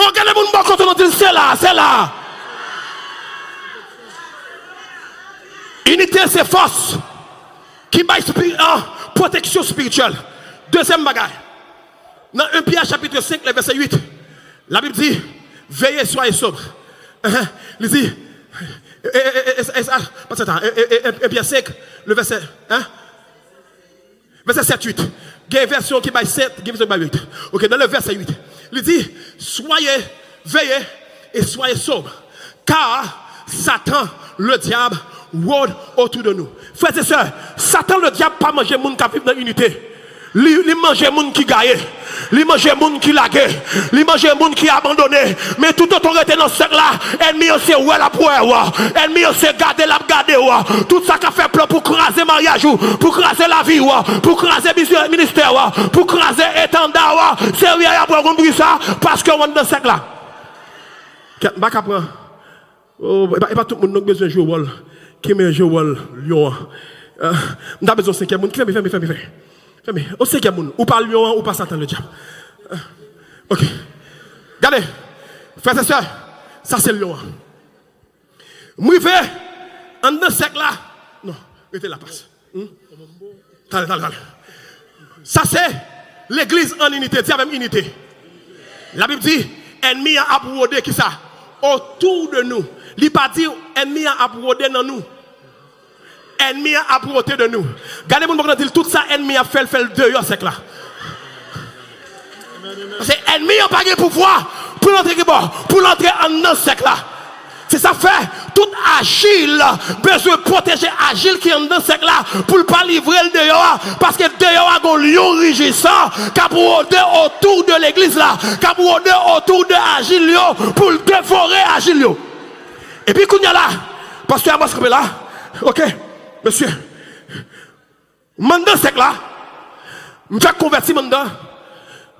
O, gade moun bò kote w, di, se la, se la. Inite se fòs ki bay spi-, ah, pwoteksyon espirityèl. Dezyèm bagay, nan en Pyè chapit senk, le vèsè uit, Labib di, veillez, soyez sobres. Li di, e, e, e, e, e, e, pa sa, e, e, e, en Pyè senk, le vèsè, hein? Vèsè sèt, uit. Gen vèsyon ki bay sèt, gen vèsyon ki bay uit. Ok, dans le verset huit, li di, soyez, veillez et soyez sobres, car Satan, le diable, rôde autour de nous. Frè e sè, Satan, le diable, pa manje moun k ap viv nan inite. Li, li manje moun ki gaye. Li manje moun ki lage. Li manje moun ki abandone. Men toutotan w rete nan sèk la, ènmi an se wè l ap wè w. Ènmi an se gade l ap gade w. Tout sa k ap fè plan pou kraze maryaj ou, pou kraze lavi w, pou kraze biznis, ministè w, pou kraze etanda w, se rye y ap wè w konn bri sa, paske w anndan sèk la. Kèt, m pa ka pran. Oh, e pa, e pa tout moun non k bezwen jwe wòl. Ki men jwe wòl lyon an? Ah, m ta bezwen yon senkyèm moun. Ki fèmen, fèmen, fèmen, fèmen. Fèmen. Yon senkyèm moun. Ou pa lyon an, ou pa Satan le diab. Ah, ok. Gade. Frè e sè, sa se lyon an. M rive anndan sèk la. Non, rete la, pas. Hmm? Talè, talè, talè. Sa se legliz an inite. Di avè m, inite. Labib di, ènmi an ap wode kisa? Autour de nous. Li pa di ènmi an ap wode nan nou. Ènmi an ap wode de nou. Gade moun bò kote w, di l, tout sa ènmi an ap fè, l fè l deyò sèk la. Paske ènmi an pa gen pouvwa pou l antre ki bò, pou l antre anndan sèk la. Se sa k fè tout ajil bezwen pwoteje ajil ki anndan sèk la pou l pa livre l deyò a. Paske deyò a gon lyon rijisan k ap wode otou de legliz la, k ap wode otou de ajil yo pou l devore ajil yo. Epi kounye a la, pastè Amos kanpe la. Ok, mesye. M anndan sèk la. M fèk konvèti m anndan.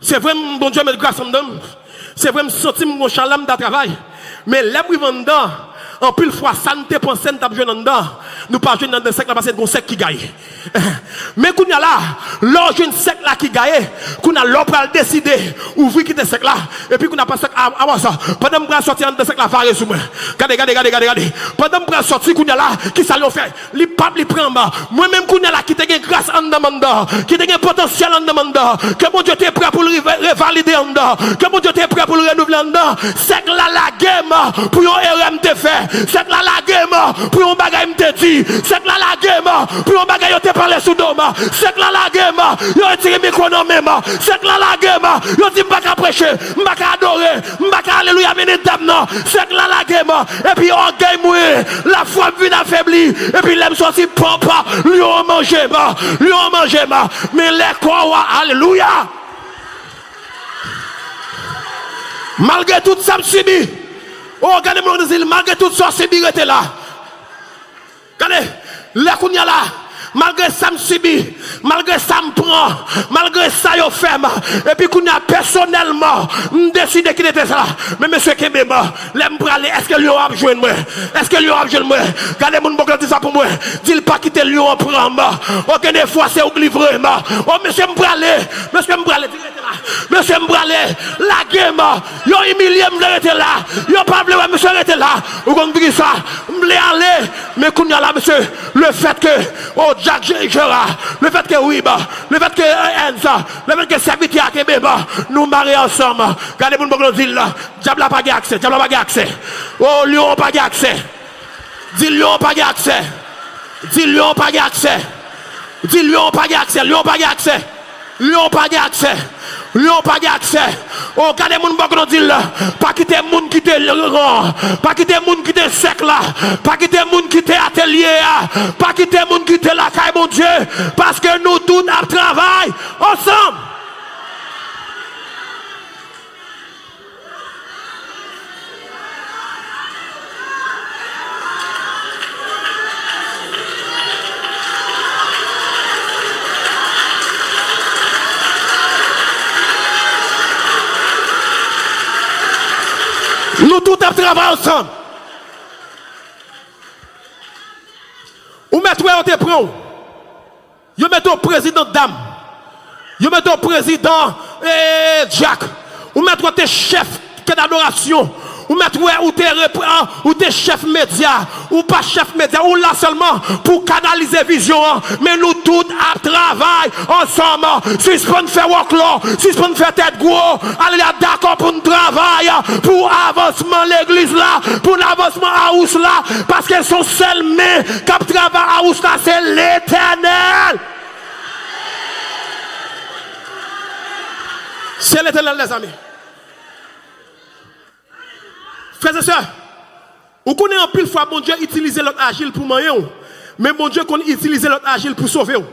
Se vre, m, Bondye met gras anndan m. Se vre, m santi m gon chalè, m ta travay. Men lè m rive anndan, anpil fwa, sa n te panse n t ap jwenn anndan, nou pa jwenn anndan sèk la, paske gon sèk ki gaye. Men kounye a la, lè w jwenn sèk la ki gaye, kounye a lè w pral deside ouvri kite sèk la, epi kounye a pastè a, a, a, pandan m pral sòti anndan sèk la, vare sou mwen. Gade, gade, gade, gade, gade. Pandan m pral sòti kounye a la, kisa yo fè? Li p ap, li pran m. Mwen menm kounye a la ki te gen gras anndan m anndan, ki te gen potansyèl anndan m anndan, ke Bondye te prè pou l rive, revalide anndan, ke Bondye te prè pou l renouvle anndan, sèk la lage m pou yon erè m te fè. Sèk la lage m pou yon bagay m te di. Sèk la lage m pou yon bagay yo te pale sou do m. Sèk la lage m, yo retire mikwo nan men m. Sèk la lage m, yo di m pa ka preche, m pa ka adore, m pa ka alelouya mennen dam nan. Sèk la lage m, epi ògèy mwen, lafwa m vin afebli. Epi lè m sòti, pòp, lyon an manje m, lyon an manje m. Men lè kò w, alelouya. Malgre tout sa m sibi, oh, gade moun nan di l, malgre tout sa w sibi, rete la. Gade, lè kounye a la, malgre sa m sibi, malgre sa m pran, malgre sa yo fè m, epi kounye a pèsonèlman, m deside kite tè sa la. Men mesye kenbe m, lè m prale, èske lyon ap jwenn mwen? Èske lyon ap jwenn mwen? Gade moun bò kote di sa pou mwen. Di l pa kite lyon an pran m. Oh, gen de fwa se ou k livre m. Oh, mesye m prale. Mesye m prale. Di l rete la. Mesye m prale. Lage m. Yo imilye m, vle rete la. Yo pa vle wè mesye rete la. Ou konn poukisa? M vle ale. Men kounye a la, mesye, lefètke, oh, Jack Gerard, lefètke Wib, lefètke Enza, lefètke sèvitè a kenbe m, nou mare ansanm. Gade moun bò kote di l la. Dyab la pa gen aksè, dyab la pa gen aksè. Oh, lyon an pa gen aksè. Di lyon an pa gen aksè. Di lyon an pa gen aksè. Di lyon an pa gen aksè, lyon an pa gen aksè. Lyon pa gen aksè. Lyon pa gen aksè. Oh, gade moun bò kote w di l. Pa kite moun kite ran. Pa kite moun kite sèk la. Pa kite moun kite atelye a. Pa kite moun kite lakay Bondye. Paske nou tout ap travay ansanm. Nou tout ap travay ansanm. Ou mèt wè yo te pran w. Yo mete w prezidan dam. Yo mete w prezidan, eh, dyak. Ou mèt wè w te chèf kè dadorasyon. Ou mèt wè ou te repre-, ou te chèf medya. Ou pa chèf medya. Ou la sèlman pou kanalize vizyon an. Men nou tout ap travay ansanm. Sispann fè wòklò. Sispann fè tèt gwo. Alelouya, dakò pou n travay pou avansman legliz la, pou n avansman awous la, paske se yon sèl men k ap travay awous la, se Letènèl. Se Letènèl, lèzanmi. Frè e sè, ou konnen anpil fwa Bondye itilize lòt ajil pou manyen w, men Bondye konn itilize lòt ajil pou sove w.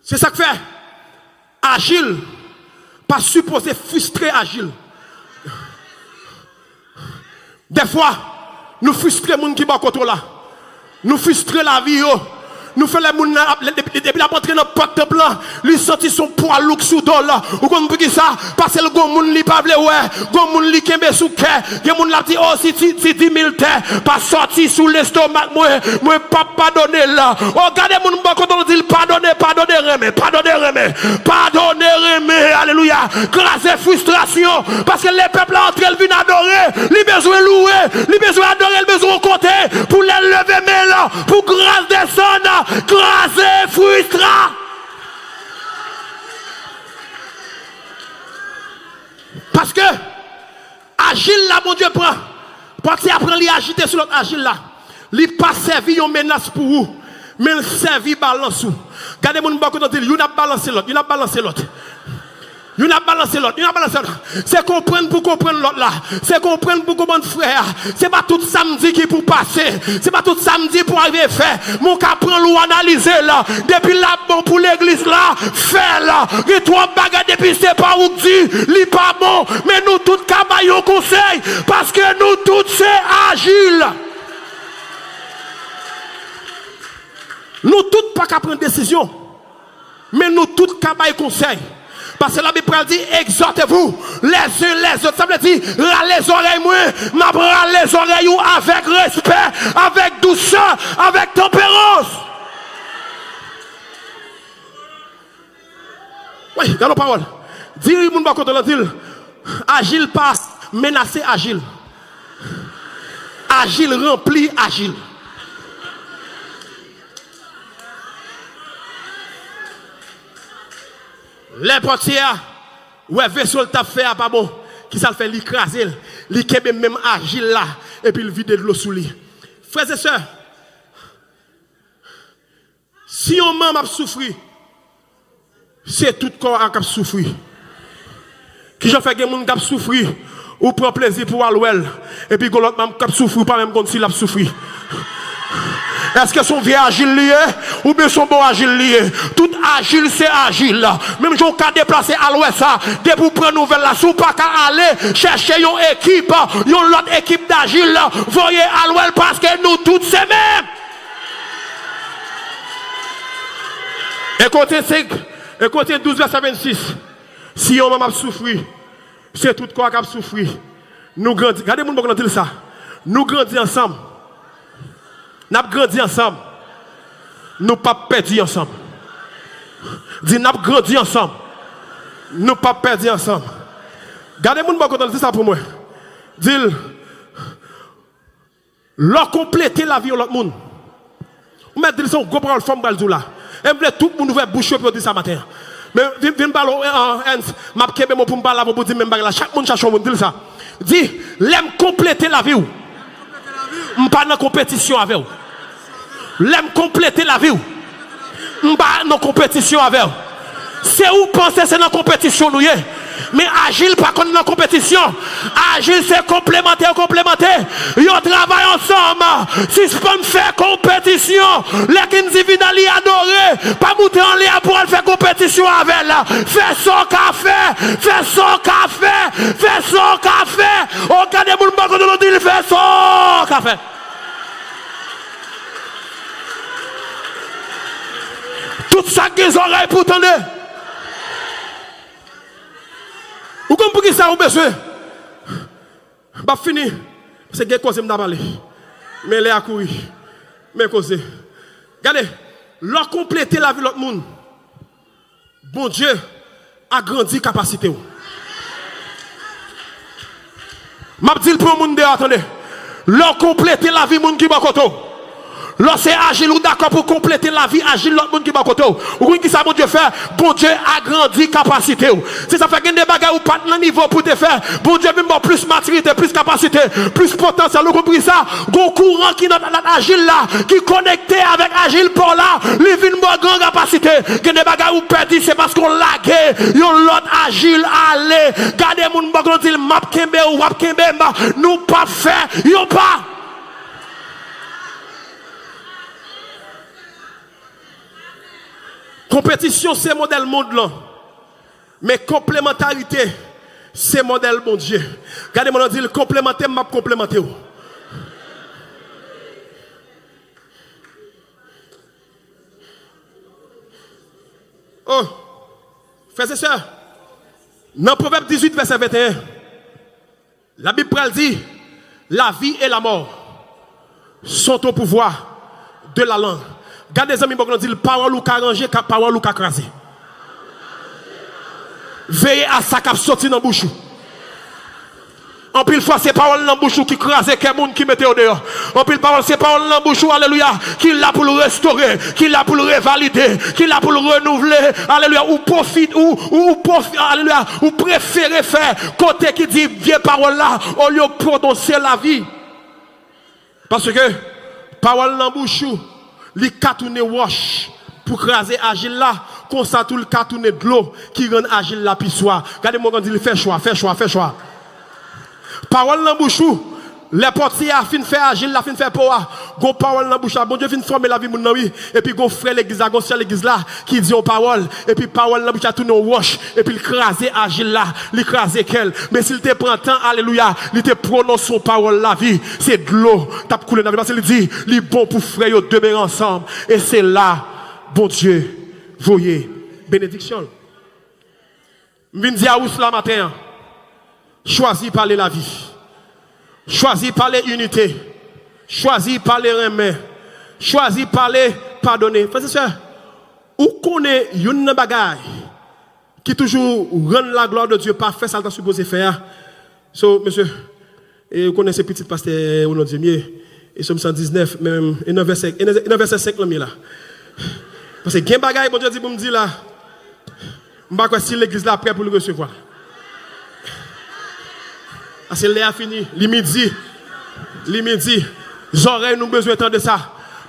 Se sa k fè ajil pa sipoze fristre ajil. Dèfwa, nou fristre moun ki bò kote w la. Nou fristre lavi yo. Nou fè lè moun nan ap, depi, depi l ap antre nan pòt tanp lan, li santi se yon pwa louk sou do l. Ou konn poukisa? Paske l gon moun li pa vle wè, gon moun li kenbe sou kè. Gen moun l ap di, "O, si ti, ti di mil tè pa sòti sou lestomak mwen, mwen p ap padone l." O, gade moun bò kote w, di l, "Padone, padone, renmen, padone, renmen, padone, renmen." Alelouya. Kraze fristrasyon. Paske lè pèp la antre, l vin adore, li bezwen louwe, li bezwen adore, li bezwen yon kote pou lè l leve men l, pou gras desann, kraze fristra. Paske ajil la Bondye pran, pati a pran li ajite sou lòt ajil la. Li pa sèvi yon menas pou ou, men l sèvi balans ou. Gade moun bò kote w, di l, youn ap balanse lòt, youn ap balanse lòt. Youn ap balanse lòt, youn ap balanse lòt. Se konprann pou konprann lòt la. Se konprann pou konprann frè a. Se pa tout sa m di ki pou pase. Se pa tout sa m di pou arive fè. Men w ka pran l, ou analize l. Depi l ap bon pou legliz la, fè l. Gen twòp bagay depi se pa ou k di, li pa bon. Men nou tout ka bay yon konsèy, paske nou tout se ajil. Nou tout pa ka pran desizyon, men nou tout ka bay konsèy. Paske Labib pral di, exhortez-vous les uns les autres. Sa vle di, rale zòrèy mwen, m ap rale zòrèy ou avèk respè, avèk dousè, avèk tanperans. Wi, gade yon pawòl. Di moun bò kote w la, di l, ajil pa menase ajil. Ajil ranpli ajil. Lè pòtye a wè veso l t ap fè a pa bon, kisa l fè? Li kraze l. Li kenbe menm ajil la, epi l vide dlo sou li. Frè e sè, si yon manm ap soufri, se tout kò a k ap soufri. Kijan fè gen moun k ap soufri, ou pran plezi pou w al wè l, epi gon lòt manm k ap soufri, ou pa menm konn si l ap soufri? Èske se yon vye ajil li ye, oubyen se yon bon ajil li ye? Tout ajil se ajil. Menm jan w ka deplase al wè sa, depi w pran nouvèl la, si w pa ka ale, chèche yon ekip, yon lòt ekip dajil, voye al wè l, paske nou tout se menm. Ekontyen senk, Ekontyen douz, vèsè vennsis. Si yon manm ap soufri, se tout kò a k ap soufri. Nou grandi. Gade moun bò kote w di l sa. Nou grandi ansanm. N ap grandi ansanm. Nou p ap pèdi ansanm. Di, n ap grandi ansanm. Nou p ap pèdi ansanm. Gade moun bò kote w di sa pou mwen. Di l, lè w konplete lavi yon lòt moun. Ou mèt di l, se yon gwo pawòl fò m pral di w la. E m vle tout moun ouvè bouch yo pou yo di sa maten an. Men vin, vin pale w, Ernst, m ap kenbe mo pou m pale avè w pou di menm bagay la. Chak moun chache yon moun, di l sa. Di, lè m konplete lavi w, m pa nan konpetisyon avè w. Lè m konplete lavi w, m pa nan konpetisyon avè w. Se ou panse se nan konpetisyon nou ye. Men ajil pa konn nan konpetisyon. Ajil se konplemante, yo konplemante. Yo travay ansanm. Sispann fè konpetisyon. Lè Kendy vin al li adore, pa moute anlè a pou al fè konpetisyon avè l. Fè sa w ka fè. Fè sa w ka fè. Fè sa w ka fè. O, gade moun bò kote w di l, fè sa w ka fè. Tout sa k gen zòrèy pou tande. Ou konn poukisa ou bezwen. M ap fini. Paske gen koze m ta pale. Men lè a kouri. Men koze. Gade, lè w konplete lavi lòt moun, Bondye agrandi kapasite w. M ap di l pou yon moun deyò a tande. Lè w konplete lavi moun ki bò kote w, lè w se ajil, ou dakò pou konplete lavi ajil lòt moun ki bò kote w. Ou konn kisa Bondye fè? Bondye agrandi kapasite w. Se sa fè gen de bagay ou pa t nan nivo pou te fè. Bondye vin ba w plis matirite, plis kapasite, plis potansyèl. Ou konpri sa? Gon kouran ki nan, nan ajil la, ki konekte avèk ajil pa w la, li vin ba w gran kapasite. Gen de bagay ou pèdi, se paske w lage yon lòt ajil ale. Gade moun bò kote w, di l, m ap kenbe w, w ap kenbe m. Nou p ap fè yon pa. Konpetisyon se modèl mond lan. Men konplemantarite, se modèl Bondye. Gade moun nan, di l, konplemante m, m ap konplemante w. Oh, frè e sè, nan Pwovèb dizuit, vèsè venteyen, Labib pral di, la vie et la mort sont au pouvoir de la langue. Gade zanmi bò kote w, di l, pawòl ou ka ranje, ka, pawòl ou ka kraze. Veye a sa k ap soti nan bouch ou. Anpil fwa, se pawòl nan bouch ou ki kraze kè moun ki mete yo deyò. Anpil pawòl, se pawòl nan bouch ou, alelouya, ki la pou l restore, ki la pou l revalide, ki la pou l renouvle, alelouya, ou pwofi-, ou, ou, ou pwofi-, alelouya, ou prefere fè kote ki di vye pawòl la, olye w pwononse lavi. Paske pawòl nan bouch ou, li ka tounen wòch pou kraze ajil la, konsa tou li ka tounen dlo ki rann ajil la pi swa. Gade moun nan, di l, fè chwa, fè chwa, fè chwa. Pawòl nan bouch ou, lè pòtye a fin fè ajil la, fin fè po a, gon pawòl nan bouch la, Bondye fin fòme lavi moun nan, wi. Epi gon frè legliz la, gon sè legliz la, ki di yon pawòl, epi pawòl nan bouch la tounen yon wòch, epi l kraze ajil la, li kraze kè l. Men si l te pran tan, alelouya, li te pwononse yon pawòl lavi, se dlo t ap koule nan vye l, paske li di, li bon pou frè yo demere ansanm, e se la Bondye voye benediksyon l. M vin di a ou sila maten an, chwazi pale lavi. Chwazi pale inite. Chwazi pale renmen. Chwazi pale padone. Frè e sè, ou konnen youn nan bagay ki toujou rann la gloire de Dieu pa fè sa l ta sipoze fè a. So, mesye, e ou konnen se pitit pastè Ronald Dieu m ye. E Sòm san diznèf, men, e nan vèsè, e nan, e nan vèsè senk lan m ye la. Paske gen bagay Bondye di pou m di la. M pa kwè si legliz la prè pou l resevwa. Paske lè a fini, li midi. Li midi. Zòrèy nou bezwen tande sa.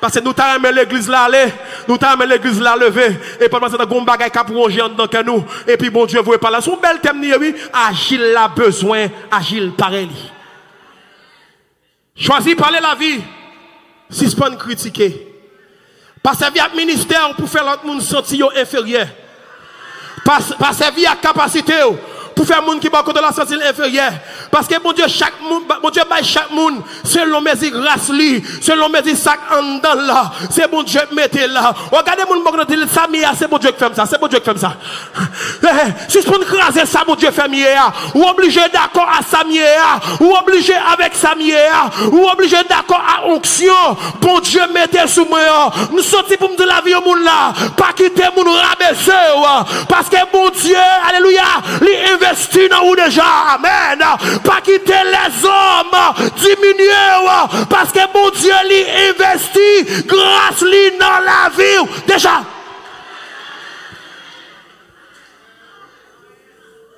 Paske nou ta renmen legliz la ale, nou ta renmen legliz la leve. E pandan se tan, gon bagay k ap wonje anndan kè nou. Epi Bondye voye pale. Se yon bèl tèm li ye, wi. Ajil la bezwen ajil parèy li. Chwazi pale lavi. Sispann kritike. Pa sèvi ak ministè w pou fè lòt moun santi yo enferyè. Pa, pa sèvi ak kapasite w pou fè moun ki bò kote w la santi l enferyè. Paske Bondye, chak moun, Bondye bay chak moun selon mezi gras li, selon mezi sa k anndan l la. Se Bondye k mete l la. Ou gade moun bò kote w, di l, "Sa m ye a, se Bondye k fè m sa, se Bondye k fè m sa." Eh, eh, sispann kraze sa Bondye fè m ye a. Ou oblije dakò a sa m ye a. Ou oblije avèk sa m ye a. Ou oblije dakò a onksyon Bondye mete sou mwen an. M soti pou m di lavi yon moun la. Pa kite moun rabese w. Paske Bondye, alelouya, li envesti nan ou deja. Amèn. Pa kite lèzòm diminye w. Paske Bondye, li envesti gras li nan lavi w deja.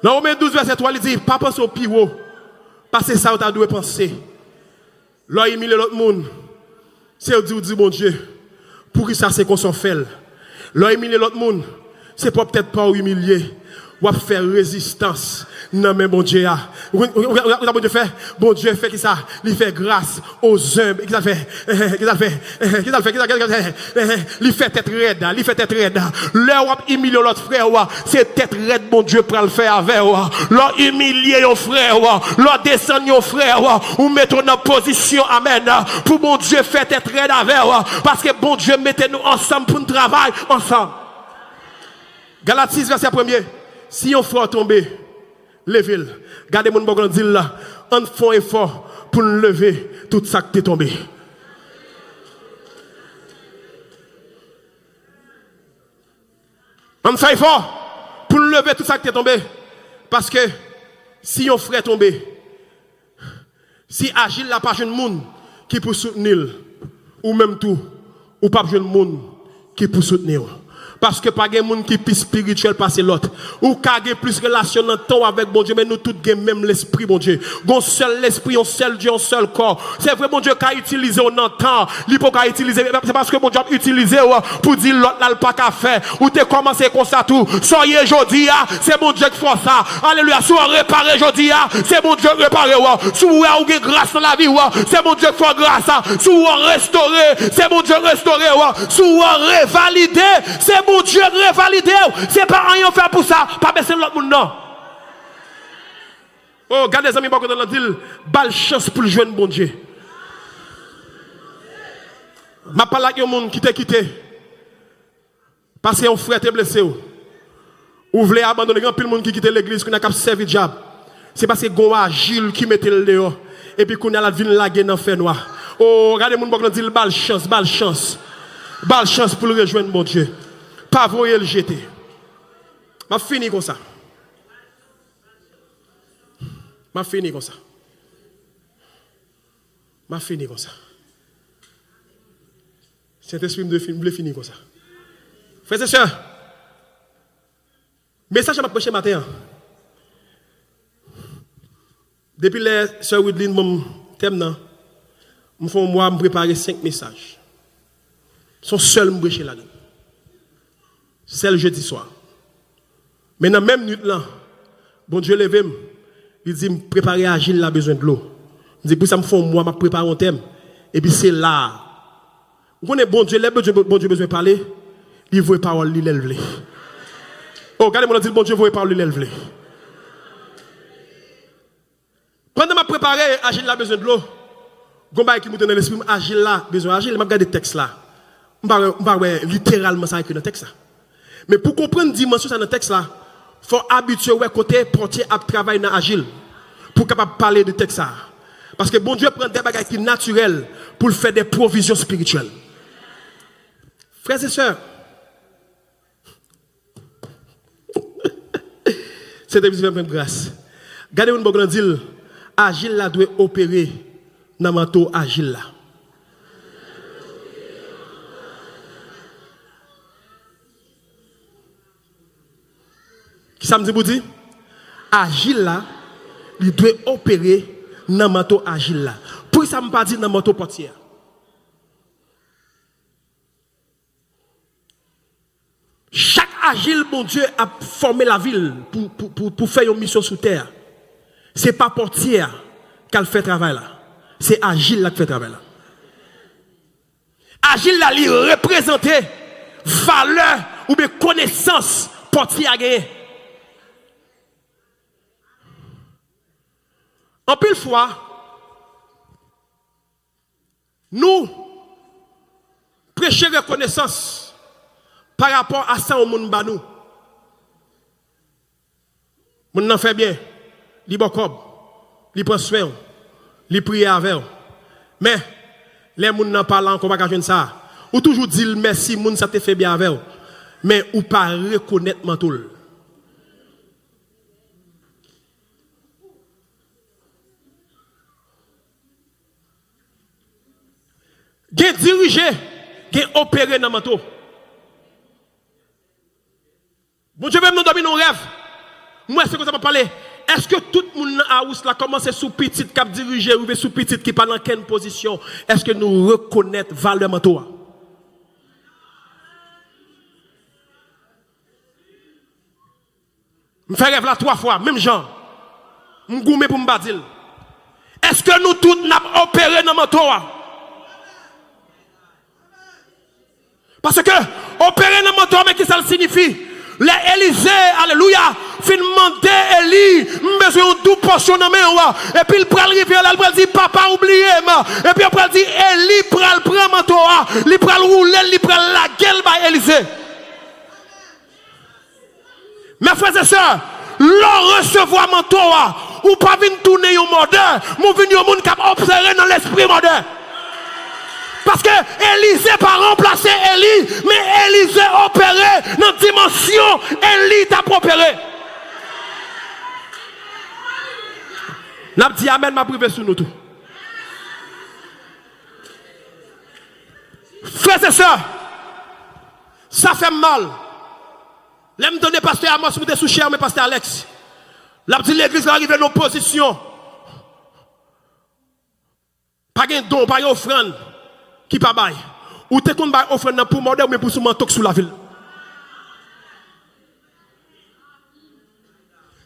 Nan Women douz, vèsè twa, li di, "Pa panse w pi wo pase sa w ta dwe panse." Lè w imilye lòt moun, se w di, w di Bondye, "Poukisa se konsa w fè l?" Lè w imilye lòt moun, se pwòp tèt pa w imilye. W ap fè rezistans nan men Bondye a. Ou, ou, ou, ou, ou, Bondye fè? Bondye fè kisa? Li fè gras o zenb. Kisa l fè? Kisa l fè? Kisa l fè? Kisa l fè? Li fè tèt rèd, li fè tèt rèd. Lè w ap imilye yon lòt frè w, se tèt rèd Bondye pral fè avè w. Lè w imilye yon frè w, lè w desann yon frè w, ou mete w nan pozisyon, amèn, pou Bondye fè tèt rèd avè w. Paske Bondye mete nou ansanm pou n travay ansanm. Galat sis, vèsè premye. Si yon frè w tonbe, leve l. Gade moun bò kote w, di l la, "Ann fè yon efò pou n leve tout sa k te tonbe." Ann fè efò pou n leve tout sa k te tonbe. Paske si yon frè tonbe, si ajil la pa jwenn moun ki pou soutni l, ou menm tou, ou p ap jwenn moun ki pou soutni w. Paske pa gen moun ki pi espirityèl pase lòt. Ou ka gen plis relasyon nan tan w avèk Bondye, men nou tout gen menm lespri Bondye. Gon sèl lespri, yon sèl Dye, yon sèl kò. Se vre, Bondye ka itilize w nan tan, li poko ka itilize, se paske Bondye ap itilize w pou di lòt la l pa ka fè. Ou te kòmanse konsa tou. Sa w ye jodi a, se Bondye k fè w sa. Alelouya. Si w repare jodi a, se Bondye k repare w. Si w wè ou gen gras nan lavi w, se Bondye k fè w gras. Si w restore, se Bondye k restore w. Si w revalide, se Bondye k revalide w. Se pa anyen w fè pou sa. Pa bese lòt moun, non. Oh, gade zanmi bò kote w la, di l, ba l chans pou l jwenn Bondye. M ap pale ak yon moun ki te kite paske yon frè te blese w. Ou vle abandone, gen anpil moun ki kite legliz kounye a k ap sèvi dyab. Se paske gen yon ajil ki mete l deyò. Epi kounye a l ap vin lage nan fènwa. Oh, gade moun bò kote w la, di l, ba l chans, ba l chans. Ba l chans pou l rejwenn Bondye. Pa voye l jete. M ap fini konsa. M ap fini konsa. M ap fini konsa. Sentespri, m vle fini, m vle fini konsa. Frè e sè, mesaj sa m ap preche maten an, depi lè sè Widlin ban m tèm nan, m fè yon mwa, m prepare senk mesaj. Se yon sèl m preche ladan l. Sèl jedi swa. Men nan menm nwit lan, Bondye leve m, li di m, "Prepare ajil la bezwen dlo." M di, "Pou sa m fè yon mwa m ap prepare yon tèm." Epi se la a. Ou konnen Bondye, lè Bondye, Bondye bezwen pale, li voye pawòl li lè l vle. Oh, gade moun nan, di l, "Bondye voye pawòl li lè l vle." Pandan m ap prepare, ajil la bezwen dlo. Gon bagay ki moute nan lespri m, ajil la bezwen ajil. M ap gade tèks la. M pa wè, m pa wè literalman sa ekri nan tèks la. Men pou konprann dimansyon sa nan tèks la, fò w abitye wè kote pòtye ap travay nan ajil pou w kapab pale de tèks sa. Paske Bondye pran de bagay ki natirèl pou l fè de pwovizyon espirityèl. Frè e sè, Sentespri fè m gras. Gade moun bò kote w la, di l, ajil la dwe opere nan manto ajil la. Kisa m di pou di? Ajil la Li dwe opere nan manto ajil la. Poukisa m pa di nan manto pòtye a? Chak ajil Bondye ap fòme lavi l pou, pou, pou, pou fè yon misyon sou tè a, se pa pòtye a k al fè travay la. Se ajil la k fè travay la. Ajil la, li reprezante valè oubyen konesans pòtye a genyen. Anpil fwa, nou preche rekonesans pa rapò a sa yon moun ba nou. Moun nan fè byen, li ba w kòb, li pran swen w, li priye avè w. Men, lè moun nan pa la ankò, ou pa ka jwenn sa. Ou toujou di l mèsi, moun sa te fè byen avè w. Men ou pa rekonèt manto l. Gen dirije, gen opere nan manto. Bondye fè m nan dòmi nan yon rèv. M wè se konsa m ap pale. Èske tout moun nan awous la, kòmanse sou pitit k ap dirije, rive sou pitit ki pa nan kenn pozisyon, èske nou rekonèt valè manto a? M fè rèv la twa fwa, menm jan. M goumen pou m pa di l. Èske nou tout n ap opere nan manto a? Paske opere nan manto a, men kisa l siyifi? Lè Elize, alelouya, fin mande Eli, "M bezwen yon doub pòsyon nan men w." Epi l pral rive la, l pral di, "Papa, ou bliye m." Epi yo pral di, Eli pral pran manto a, li pral woule l, li pral lage l bay Elize. Mes frères et sœurs, lè w resevwa manto a, ou pa vin tounen yon mòdè, men w vin yon moun k ap opere nan lespri mòdè. Paske Elize pa ranplase Eli, men Elize opere nan dimansyon Eli t ap opere. N ap di amèn, m ap rive sou nou tou. Frè e sè, sa fè m mal. Lè m tande pastè Amos moute sou chè, men pastè Alex, l ap di legliz la rive nan pozisyon. Pa gen don, pa gen ofrann ki pa bay. Ou te konn bay ofrann nan pou mòdè oubyen pou sou manto k sou lavi l.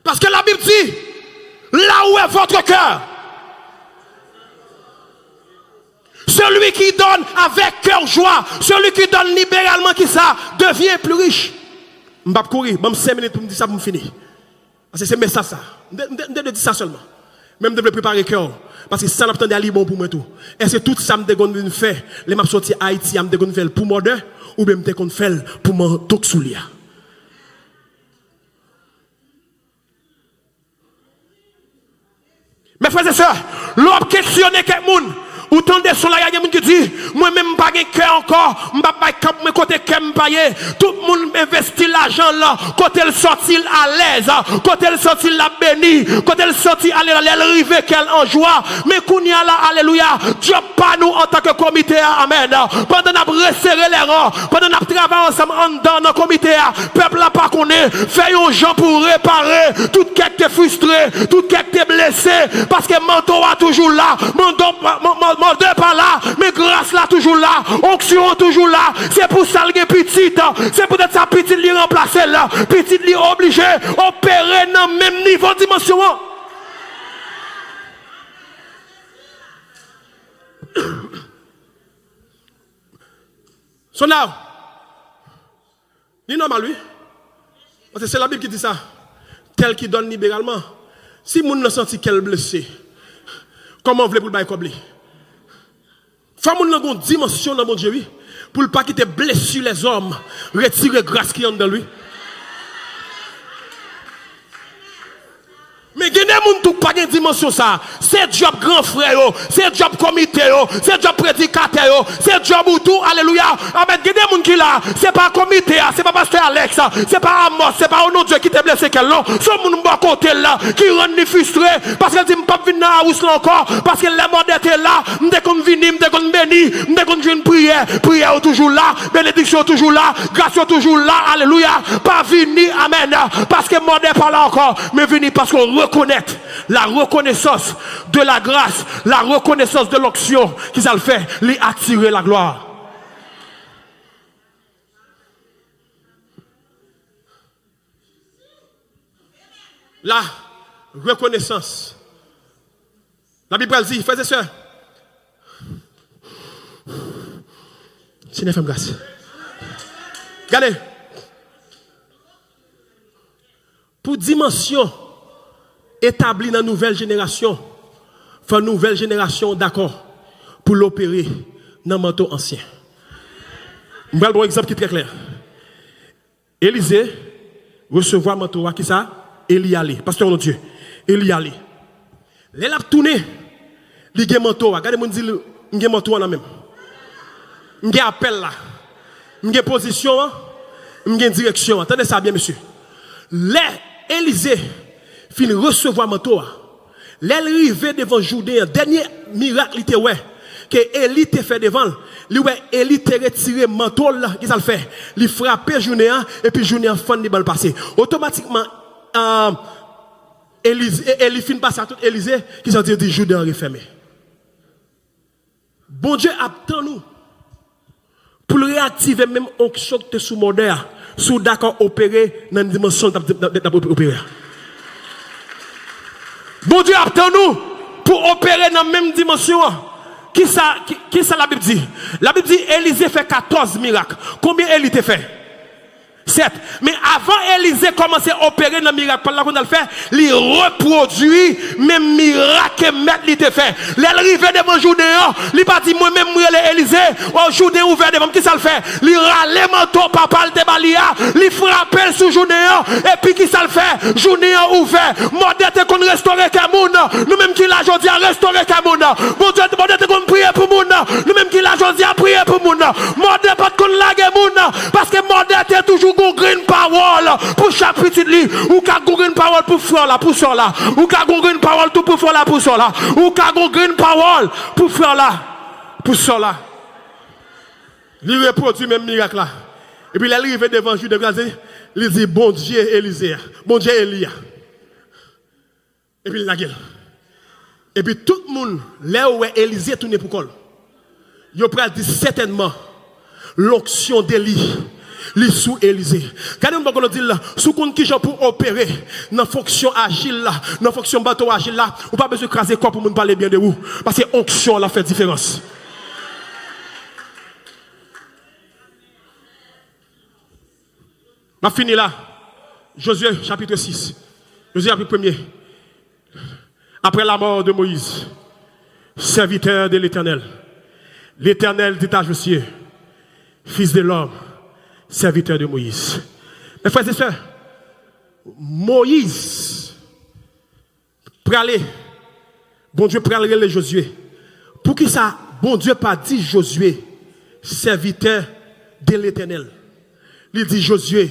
Paske Labib di, là où est votre cœur, celui qui donne avec cœur joie, celui qui donne libéralement, qui ça, devient plus riche. M p ap kouri, ban m senk minit pou m di sa pou m fini. Paske se mesaj sa. M te, m te, m te vle di sa sèlman. Men m te vle prepare kè w. Paske sa n ap tande a, li bon pou mwen tou. Èske tout sa m te konn vin fè, lè m ap soti Ayiti a, m te konn fè l pou mòdè, oubyen m te konn fè l pou manto k sou li a? Mes frères et sœurs, lè w ap kesyone kèk moun, ou tande son la, y a gen moun ki di, "Mwen menm m pa gen kè ankò, m p ap bay kòb mwen kote kè m pa ye." Tout moun envesti lajan l, kote l soti l alèz, kote l soti l ap beni, kote l soti ale lè l rive kè l an jwa. Men kounye a la, alelouya, djòb pa nou antanke komite a, amèn. Pandan n ap resere lè ran, pandan n ap travay ansanm anndan nan komite a, pèp la pa konnen, fè yon jan pou repare tout kè k te fristre, tout kè k te blese, paske manto a toujou la, manto, man-, man-, mòdè pa la, men gras la toujou la, onksyon an toujou la, se pou sa l gen pitit, se poutèt sa pitit li ranplase l, pitit li oblije opere nan menm nivo dimansyon an. So now, li nòmal, wi. Paske se Labib ki di sa. Tel qui donne libéralement. Si moun nan santi kè l blese, kòman w vle pou l bay kòb li? Fò moun nan gon dimansyon nan Bondye, wi. Pou l pa kite blesi lèzòm retire gras ki anndan l, wi. Men gen de moun tou k pa gen dimansyon sa. Se djòb gran frè yo, se djòb komite yo, se djòb predikatè yo, se djòb ou tou, alelouya. Amèn. Gen de moun ki la, se pa komite a, se pa pastè Alex, se pa Amos, se pa Onodye ki te blese kè l, non. Se yon moun bò kote l la, ki rann li fristre, paske l di, "M p ap vin nan awous la ankò, paske lè mòdè te la, m te konn vini, m te konn beni, m te konn jwenn priyè, priyè yo toujou la, benediksyon yo toujou la, gras yo toujou la, alelouya." Pa vini, amèn, paske mòdè pa la ankò, men vini paske w rekonèt La reconnaissance de la grâce, la reconnaissance de l'onction, ki sa l fè? Li atire laglwa. La reconnaissance. Labib pral di, frè e sè, Senyè fè m gras. Gade, pou dimansyon etabli nan nouvèl jenerasyon, fò nouvèl jenerasyon dakò pou l opere nan manto ansyen. M pral ba w yon egzanp ki trè klè. Elize resevwa manto a, kisa? Eli ale. Pastè, o non de Dye. Eli ale. Lè l ap tounen, li gen manto a. Gade moun, di l, "M gen manto a nan men m. M gen apèl la. M gen pozisyon an. M gen direksyon an." Tande sa byen, mesye. Lè Elize fin resevwa manto a, lè l rive devan Jouden an, dènye mirak li te wè, ke Eli te fè devan l, li wè Eli te retire manto l, kisa l fè? Li frape jounen an, epi jounen an fann li ban l pase. Otomatikman, ah, Elize, Eli fin pase a tout Elize, kisa l di? Li di, "Jounen an refèmen." Bondye ap tann ou pou l reaktive menm onksyon ki te sou Mòdè a, si w dakò opere nan dimansyon l t ap, t ap, t ap opere a. Bondye ap tann ou pou opere nan menm dimansyon an. Kisa, ki, kisa Labib di? Labib di Elize fè katòz mirak. Konbyen Eli te fè? Sèt. Men avan Elize kòmanse opere nan mirak pa l la, kounye a l fè, li repwodui menm mirak ke mèt li te fè. Lè l rive devan Jouden an, li pa di, "Mwen menm, m rele Elize, o, Jouden ouvè devan m." Kisa l fè? Li rale manto papa l te ba li a, li frape l sou jounen an, epi kisa l fè? Jounen an ouvè. Mòdè te konn restore kè moun. Nou menm ki la jodi a, restore kè moun. Bondye, Mòdè te konn priye pou moun. Nou menm ki la jodi a, priye pou moun. Mòdè pa t konn lage moun, paske Mòdè te toujou gon grenn pawòl pou chak pitit li. Ou ka gon grenn pawòl pou frè w la, pou sè w la. Ou ka gon grenn pawòl tou pou frè w la, pou sè w la. Ou ka gon grenn pawòl pou frè w la, pou sè w la. Li repwodui menm mirak la. Epi lè l rive devan Jouden, li di, Bondye Elize a, Bondye Eli a. Epi l lage l. Epi tout moun, lè yo wè Elize tounen pou kò l, yo pral di sètènman, "L'onction d'Élie, li sou Elize." Gade yon bò kote di l, si w konn kijan pou opere nan fonksyon ajil la, nan fonksyon bato ajil la, ou pa bezwen kraze kò pou moun pale byen de ou. Paske onksyon an ap fè diferans. M ap fini la. Jozye, chapitre sis. Jozye, chapitre premye. Après la mort de Moïse, serviteur de l'Éternel, l'Éternel dit à Josué, fils de l'homme, serviteur de Moïse. Mes frères et sœurs, Moyiz prale, Bondye pral rele Jozye. Poukisa Bondye pa di Jozye, sèvitè de Letènèl? Li di Jozye,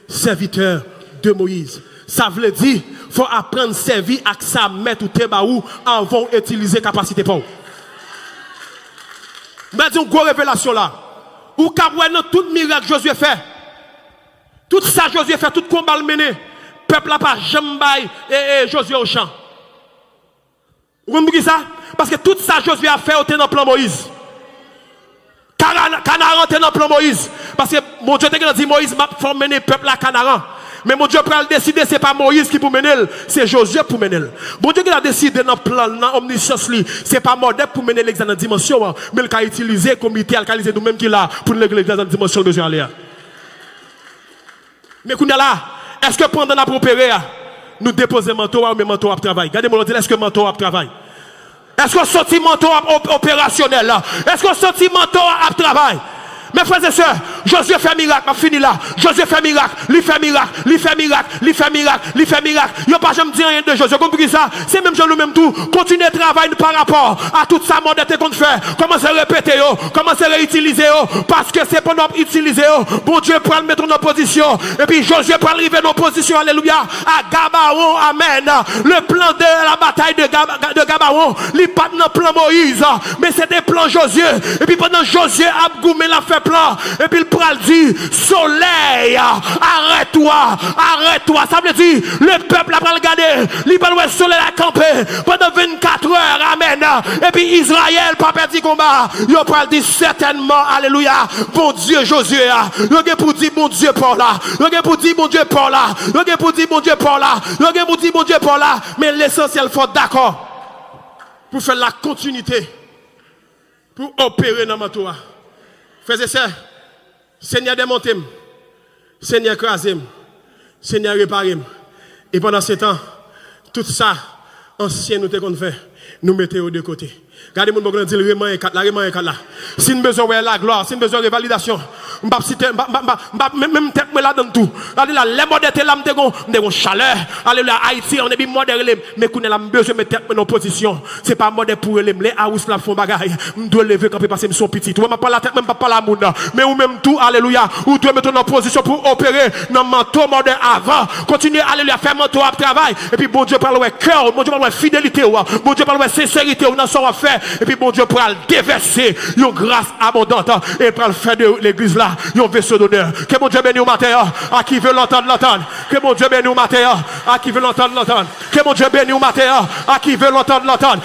sèvitè de Moyiz. Sa vle di, fò aprann sèvi ak sa mèt ou te ba ou anvan w itilize kapasite pa w. M pral di yon gwo revelasyon la. Ou kab wè nan tout mirak Jozye fè, tout sa Jozye fè, tout konba l mennen, pèp la pa janm bay, e, e, Jozye ochan. Ou konn poukisa? Paske tout sa Jozye ap fè yo te nan plan Moyiz. Kana-, Kanaran te nan plan Moyiz. Paske Bondye te gentan di Moyiz, "M ap fè w mennen pèp la Kanaran." Men Bondye pral deside se pa Moyiz ki pou mennen l, se Jozye pou mennen l. Bondye gentan deside nan plan l, nan omnisyans li, se pa Mòdèk pou mennen legliz la nan dimansyon an, men l ka itilize komite a, l ka itilize nou menm ki la pou n mennen legliz la nan dimansyon l bezwen ale a. Men kounye a la, èske pandan n ap opere a, nou depoze manto a, oubyen manto a ap travay? Gade moun la, di l, èske manto a ap travay? Èske w santi manto a ap op-, operasyonèl la? Èske w santi manto a ap travay? Men frè e sè, Jozye fè mirak, m ap fini la. Jozye fè mirak, li fè mirak, li fè mirak, li fè mirak, li fè mirak. Yo pa janm di anyen de Jozye. Konn poukisa? Se menm jan nou menm tou, kontinye travay nou pa rapò a tout sa Mòdèk te konn fè. Kòmanse repete yo, kòmanse reyitilize yo, paske se pandan w ap itilize yo, Bondye pral mete w nan pozisyon. Epi Jozye pral rive nan pozisyon, alelouya, a Gabawon, amèn. Le plan de la bataille de Gab-, de Gabawon, li pa t nan plan Moyiz, men se te plan Jozye. Epi pandan Jozye ap goumen, l ap fè plan, epi l pral di, solèy, arrête-toi, arrête-toi. Sa vle di, lepèp la pral gade, li pral wè solèy la kanpe pandan vennkat è, amèn. Epi Izrayèl pa pèdi konba. Yo pral di sètènman, alelouya, Bondye Jozye a. Yo gen pou di Bondye pa w la. Yo gen pou di Bondye pa w la. Yo gen pou di Bondye pa w la. Yo gen pou di Bondye pa w la. Men lesansyèl, fò w dakò pou fè la kontinite pou opere nan manto a. Frè e sè, Senyè demonte m. Senyè kraze m. Senyè repare m. E pandan se tan, tout sa ansyen nou te konn fè, nou mete yo de kote. Gade moun bò kote l, di l, remanyen kat la, remanyen kat la. Si n bezwen wè laglwa, si n bezwen revalidasyon, m p ap site, m p ap, m p ap, m p ap, m p ap, menm, menm tèt mwen ladan l tou. Gade la, lè mòdè te la, m te gon, m te gon chalè. Alelouya, Ayiti, an epi mòdè rele m. Men kounye a la, m bezwen met tèt mwen nan pozisyon. Se pa mòdè pou rele m. Lè Arous la fè yon bagay, m dwe leve kanpe paske m se yon pitit. Ou wè, m ap pale a tèt mwen, m p ap pale a moun nan. Men ou menm tou, alelouya, ou dwe mete w nan pozisyon pou opere nan manto mòdè avan. Kontinye, alelouya, fè manto ap travay. Epi Bondye pral wè kè w, Bondye pral wè fidelite w, Bondye pral wè senserite w nan sa w ap fè. Epi Bondye pral devèse yon gras abondant e pral fè de legliz la yon veso donè. Ke Bondye beni w maten an. À qui veut l'entendre, l'entende. Ke Bondye beni w maten an. À qui veut l'entendre, l'entende. Ke Bondye beni w maten an. À qui veut l'entendre, l'entende.